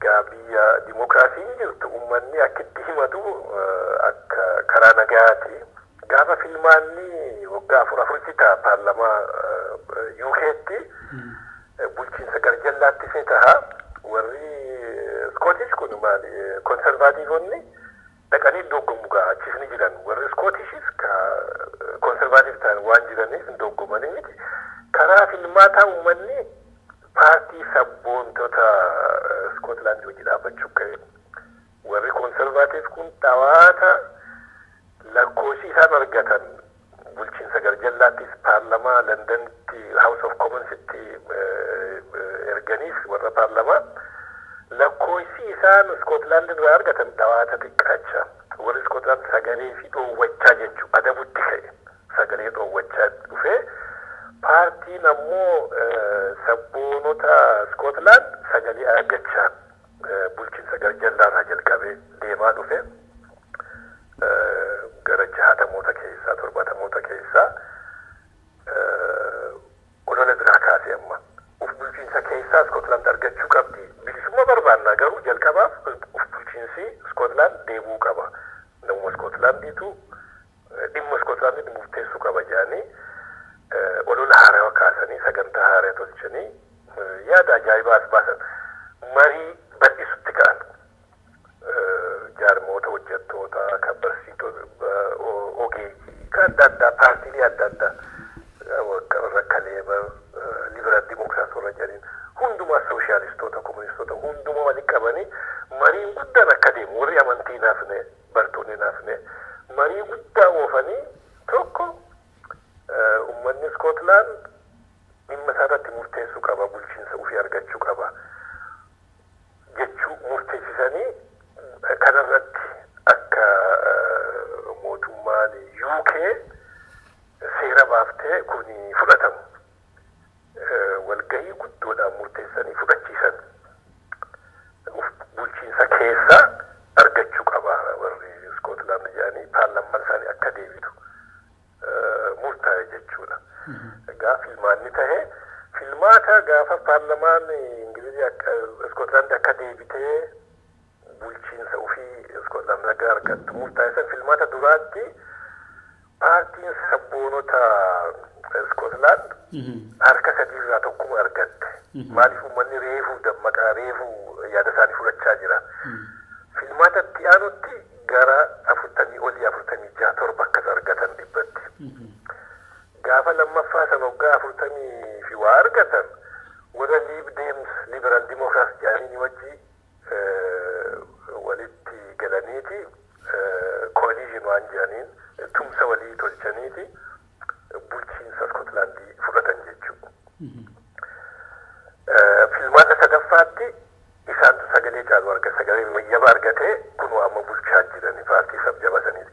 Gaa biyya dimookiraasiin jirtu uummanni akka itti himatu akka karaa nagaati. Gaafa filmaanni waggaa afur afuritti ta'a paarlamaa UK'tti, bulchiinsa garjallaatti see ta'a. Warri Scottish kun maali, Conservativeonni dhaqanii dorgomu, gaa achis ni jiran. Warri Scottishis ka Conservative ta'an waan jiraniif hin dorgomanii miti. Karaa filmaataa uummanni paartii sabboontota Scotland hojii dhaabbachuu ka'e. Warri Conservative kun dhawaata lakkoofsi isaan argatan bulchiinsa garjallaattis paarlamaa Londonitti House of Commonsitti erganiis warra paarlamaa lakkoofsi isaan Scotland irraa argatan dhawaata xiqqaacha. Warri Scotland sagalee fi dhoowwachaa jechuu adabutti ka'e. Sagalee dhoowwachaa dhufee paartiin ammoo sabboonota Scotland sagalee argachaa bulchiinsa garjallaarraa jalqabee deemaa dhufe. Gara Iskootlaandiitu dhimma Iskootlaandiitu murteessuu qaba jedhanii olola haarawaa kaasanii sagantaa haaraa tolchanii yaada ajaa'ibaa as baasan marii bal'isutti ka'an. Jaarmoota hojjettoota kan barsiisota ogeeyyii kan adda addaa paartiilee adda addaa warra akka Leebar Liberaal Dimookiraat warra jedhaniin hundumaa sooshaalistoota komunistoota hundumaa walitti qabanii mariin guddaan akka deemu warri amantii naafne bartoonni naafne marii guddaa oofanii tokko uummanni Iskootlaand dhimma isaa irratti murteessuu qaba bulchiinsa ofii argachuu qaba jechuu murteessisanii kanarratti akka mootummaan UK seera baaftee kun fudhatamu walgahii guddoodhaan murteessanii fudhachiisan bulchiinsa keessaa argachuu qaba warri Iskootlaand jedhanii paarlaamaan isaanii akka deebitu murtaa'e jechuudha. Egaa filmaanni tahe filmaata gaafa paarlaamaan Ingilizii akka Iskootlaand akka deebitee bulchiinsa ofii Iskootlaand akka argattu murtaa'e san filmaata duraatti paartiin sabboonota Iskootlaand harka sadiirraa tokkuma argatte. Maaliif uummanni reefuu dammaqaa reefuu yaada isaanii fudhachaa jira. Filmaata itti aanutti gara 40 olii 46 7 akkas argatan dhibbatti. Gaafa lammaffaa sana waggaa 40 fi waa argatan warra Lib Dems Liberal Democrats jedhanii wajji walitti galaniiti coalition waan jedhaniin tumsa walii tolchaniiti bulchiinsa Iskootlaandii fudhatan jechuudha. Filmaata sadaffaatti isaantu sagalee caalu argate sagalee wayyaba argatee kunoo amma bulchaa jirani paartii sabjaba sanii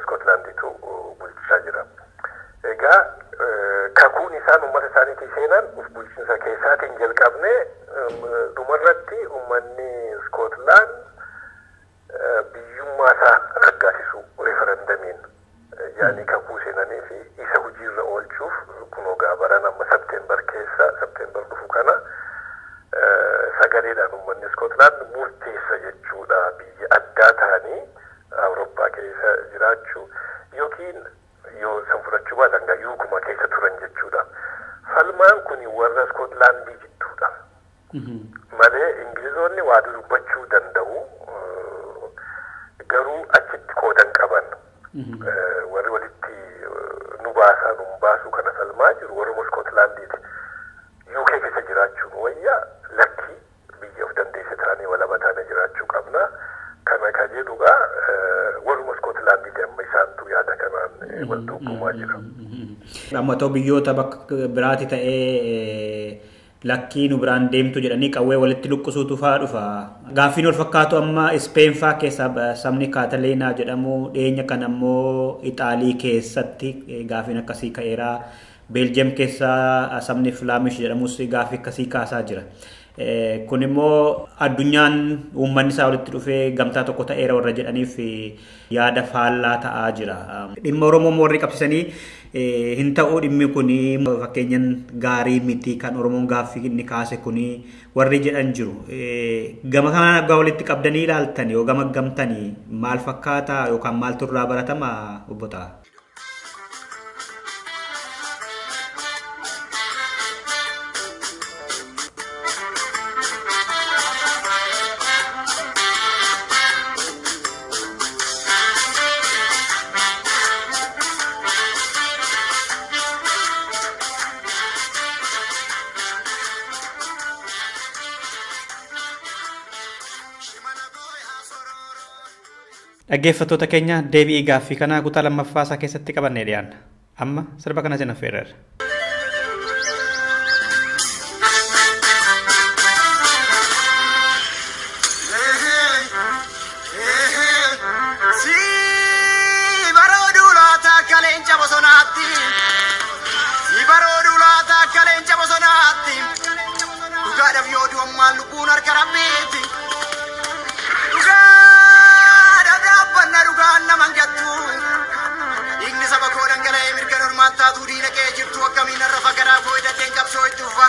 Iskootlaandiitu bulchaa jira. Egaa kakuun isaan uummata isaaniitii seenan uf bulchiinsa keessaatiin jalqabne dhumarratti uummanni Iskootlaand biyyummaa isaa raggaasisu referendamiin yaani kakuu seenanii fi isa hojiirra oolchuuf kunoo gaabaran amma Septeembar keessa Septeembar dhufu kana sagaleedhaan uummanni Iskootlaand murteessa jechuudha biyya addaa ta'anii Awurooppaa keessa jiraachuu yookiin yoo san fudhachuu baatan gaa yuukuma keessa turan jechuudha. Falmaan kun warra Iskootlaandii jidduudha. Malee Ingilizoonni waa dubbachuu danda'u garuu achitti qoodan qaban. Warri walitti nu baasaa nu baasuu kana falmaa jiru warra Iskootlaandiiti. UK keessa jiraachuun wayya lakkii biyya of dandeesse taanee walaba taanee jiraachuu qabna. Kana ka jedhugaa warruma Iskootlaandiiti amma isaantu yaada kanaan wal dorgomaa jira. Amma ta'u biyyoota bakka biraati ta'ee lakkii nu biraan deemtu jedhanii qawwee walitti luqqisuutu faa dhufa. Gaaffiin wal fakkaatu amma Ispeen faa keessa sabni Kaataleenaa jedhamu dhiyeenya kan ammoo Ixaalii keessatti gaaffiin akkasii ka'eera. Beeljeem keessa sabni Filaamish jedhamus gaaffii akkasii kaasaa jira. Kun immoo addunyaan uummanni isaa walitti dhufee gamtaa tokko ta'eera warra jedhaniif yaada faallaa ta'aa jira. Dhimma Oromoo warri qabsiisanii hin ta'uu dhimmi kun fakkeenyaan gaarii miti kan Oromoon gaaffii inni kaase kun warri jedhan jiru. Gama kanaan waggaa walitti qabdanii ilaaltan yoo gama gamtanii maal fakkaata yookaan maaltu irraa baratama obbo Ta'a? Dhaggeeffattoota keenya deebi'ii gaaffii kanaa kutaa lammaffaa isaa keessatti qabannee dhiyaanna. Amma sirba kana isin affeerreerra. Si barooduu laata akka leenca bosonaatti. Dhugaadhaaf yoo du'ammaan lubbuun harka rabbiiti. Dhugaadhaaf dhaabbanna dhugaan nama hin gattu. Dhiigni saba koo dhangala'ee mirga normaan taatuu diina qe'ee jirtu akkamiin har'a fagaraa koo hidhateen qabsoo itti ufa.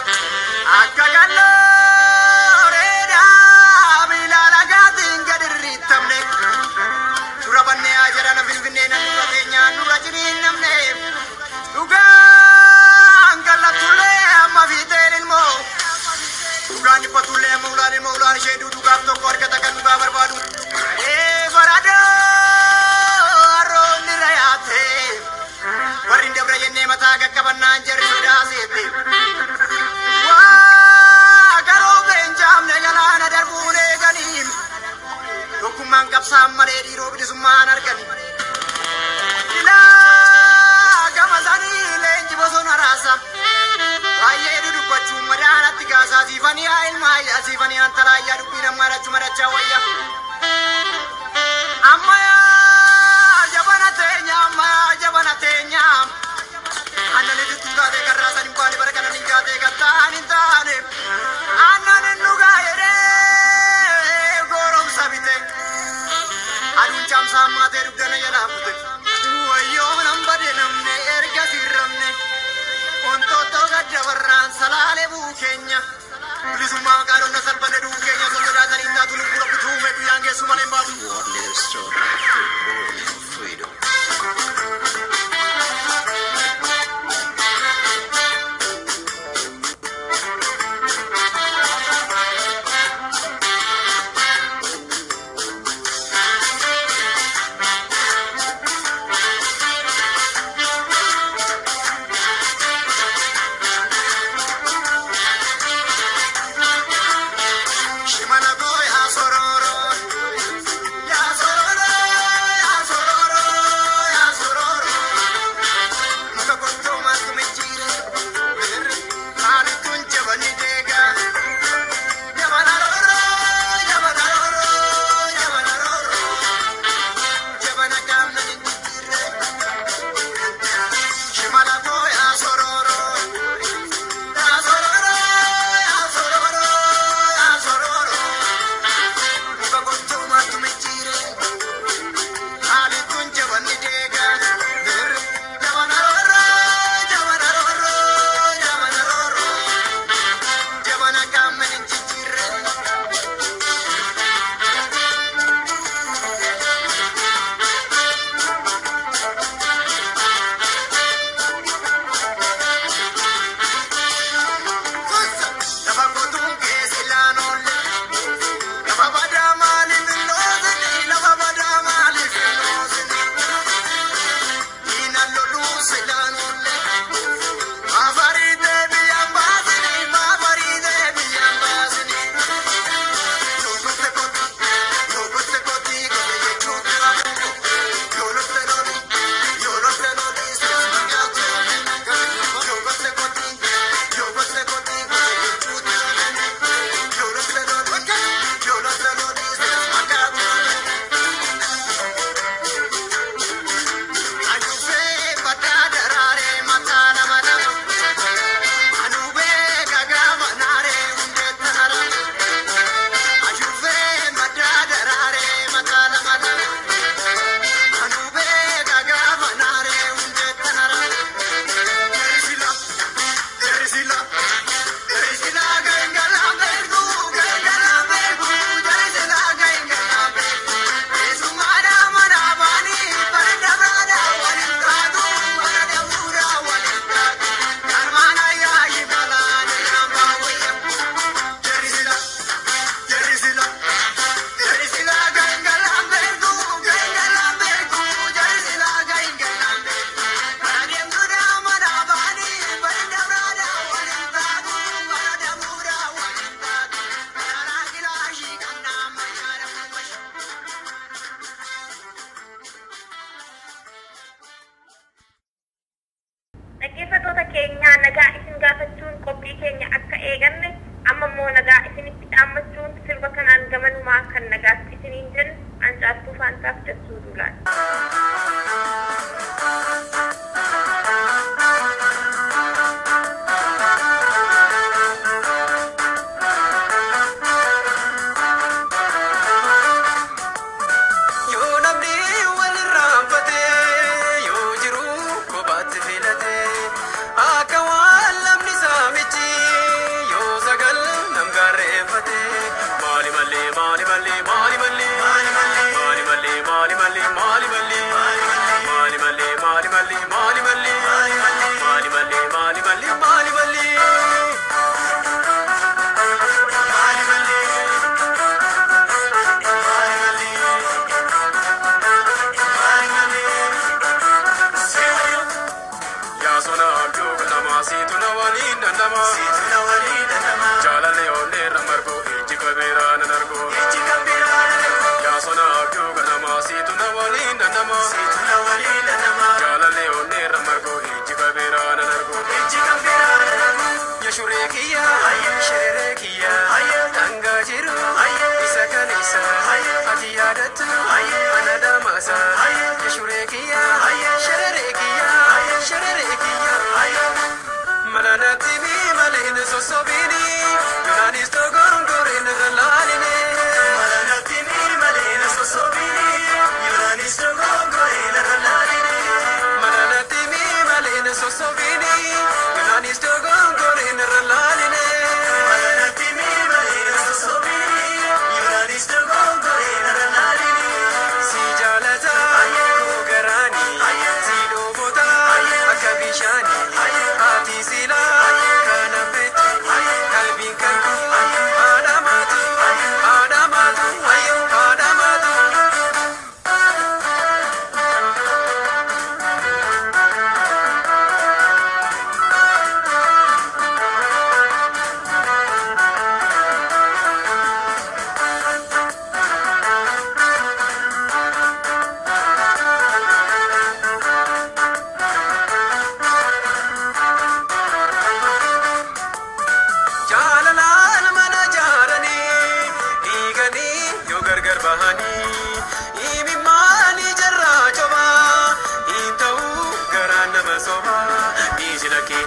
Akka gallooreedhaa miila lagaatiin gad irriittamne. Dura bannee haa Finfinnee nan dura teenyaa nurra jiriin namne. Dhugaan gallatullee amma fiixeen ilmoo. Dhugaan dhiphatullee amma ulaan ilmoo ulaan ishee dhugaaf tokko argata kan dhugaa barbaadu. Ee baradoo harroonni rayaate. Warri dabra jennee mataa qaqqabannaan jarri sodaaseette. Waa garoo beenjaamne galaana darbuun eeganiin. Tokkummaan qabsaan malee dhiiroo bilisummaan argani. Ilaa gama sanii leenji bosona raasa. Baay'ee dudubbachuun madaanatti kaasaa siifanii haa ilmaa ayyaa siifanii antalaa ayyaa dubbii nammaa dachuu madachaa wayya. Amma yaa jabana teenya amma yaa jabana teenya. Aannan ittiin taatee karraa san hin baane bara kanan hin gaatee kan ta'an hin taane. Aannan hin dhugaa jedhee goromsa bite. Aduun caamsaa maatee dugdana jalaa bute. Wayyoo nan bade namne erga sirramne. Wantoota gadda barraan salaalee buu keenya. Bilisummaa maqaa dhonna salphanne du'uu keenya osoo sodaatanii hin taatu lubbuu rabbi tuume guyyaan geessu malee hin baatu. Freedom. Shimala koo yaa sororo, yaa sororo, yaa sororo, yaa sororo. Muka qottoo maaltu mijjiire, maalittuun jabani deega. Jabana rooro, jabana rooro, jabana rooro. Jabana qaamna jijjiirre. Shimala koo yaa sororo, yaa sororo, yaa sororo, yaa sororo. Muka qottoo maaltu mijjiire, maalittuun jabanni deega. Jabana rooro, jabana rooro, jabana rooro. Jabana qaamna jijjiirre. Lafa qotuun keessa ilaan oolle. Lafa badaa maaliif hin loosine? Lafa badaa maaliif hin loosine? Diinaan loluus ilaan oolle. Maafariitee biyyaan baasine? Maafariitee biyyaan baasine? Yoolotte koti, yoolotte koti, kote jechuun dura. Yoolotte loli, yoolotte loli, seesuma gaatu. Yoolotte koti, yoolotte koti, kote jechuun dura. Yoolotte loli, yoolotte loli, seesuma gaatu. Ayufee badaa daraaree mataa nama nama. Anubee gagaama naaree hundee tanara. Ayufee badaa daraaree mataa nama nama. Anubee gagaama naaree hundee tanara. Erisila, erisila, erisila gaingala beeku, gaingala beeku, erisila gaingala beeku. Esumaadha mana baani, barada barada waliin taatu, barada buura waliin taatu. Karmaana yaayi balaani nama wayya. Erisila, erisila, erisila gaingala beeku, gaingala beeku, erisila gaingala beeku. Adeemtuudha mana baani, barada barada waliin taatu, barada buura waliin taatu. Karaa kilaashii kan nama yaada wayya. Dhaggeeffattoota keenyaa nagaa isin gaafachuun qophii keenya akka eeganne amma immoo nagaa isinitti dhaammachuun sirba kanaan gamanumaa kan nagaatti isiniin jennu ancaattuu faantaaf jechuu duulaan. Yoo namni wal irraanfate, yoo jiru kophaatti filate, akka waan lamni saamichi, yoo sagal nam gaarreeffate. Maali malee, maali malee, maali malee, maali malee, maali malee, maali malee, maali nama siitu na waliin nama jaalallee onneerra margoo ijji kabeeraa nan argoo ijji kabeeraa nan argoo yaasona abjuu ganama siitu na waliin nama siitu na waliin nama jaalallee onneerra margoo ijji kabeeraa nan argoo ijji kabeeraa nan argoo yashuree kiyya shireree kiyya dhangaa jiru isa kaleessa ati yaadattu ana damaasa yashuree kiyya shireree kiyya shireree kiyya malanatti mi maleen sosobini yunaanis dogongoreen laaline malanatti mi maleen sosobini yunaanis dogongoreen laaline malanatti mi maleen sosobini yunaanis dogongoreen laaline malanatti mi maleen sosobini yunaanis dogongoreen laaline si jaalata koo garaani si dhoobota akka bishaani ati sila kana fetu qalbiin kan koo haadha maatu haadha maatu haadha maatu. Jaalalaan mana jaaranii dhiiganii yoo gargar bahanii imimmaanii jarraa cobaa hin ta'uu garaan nama sobaa dhiisi lakkee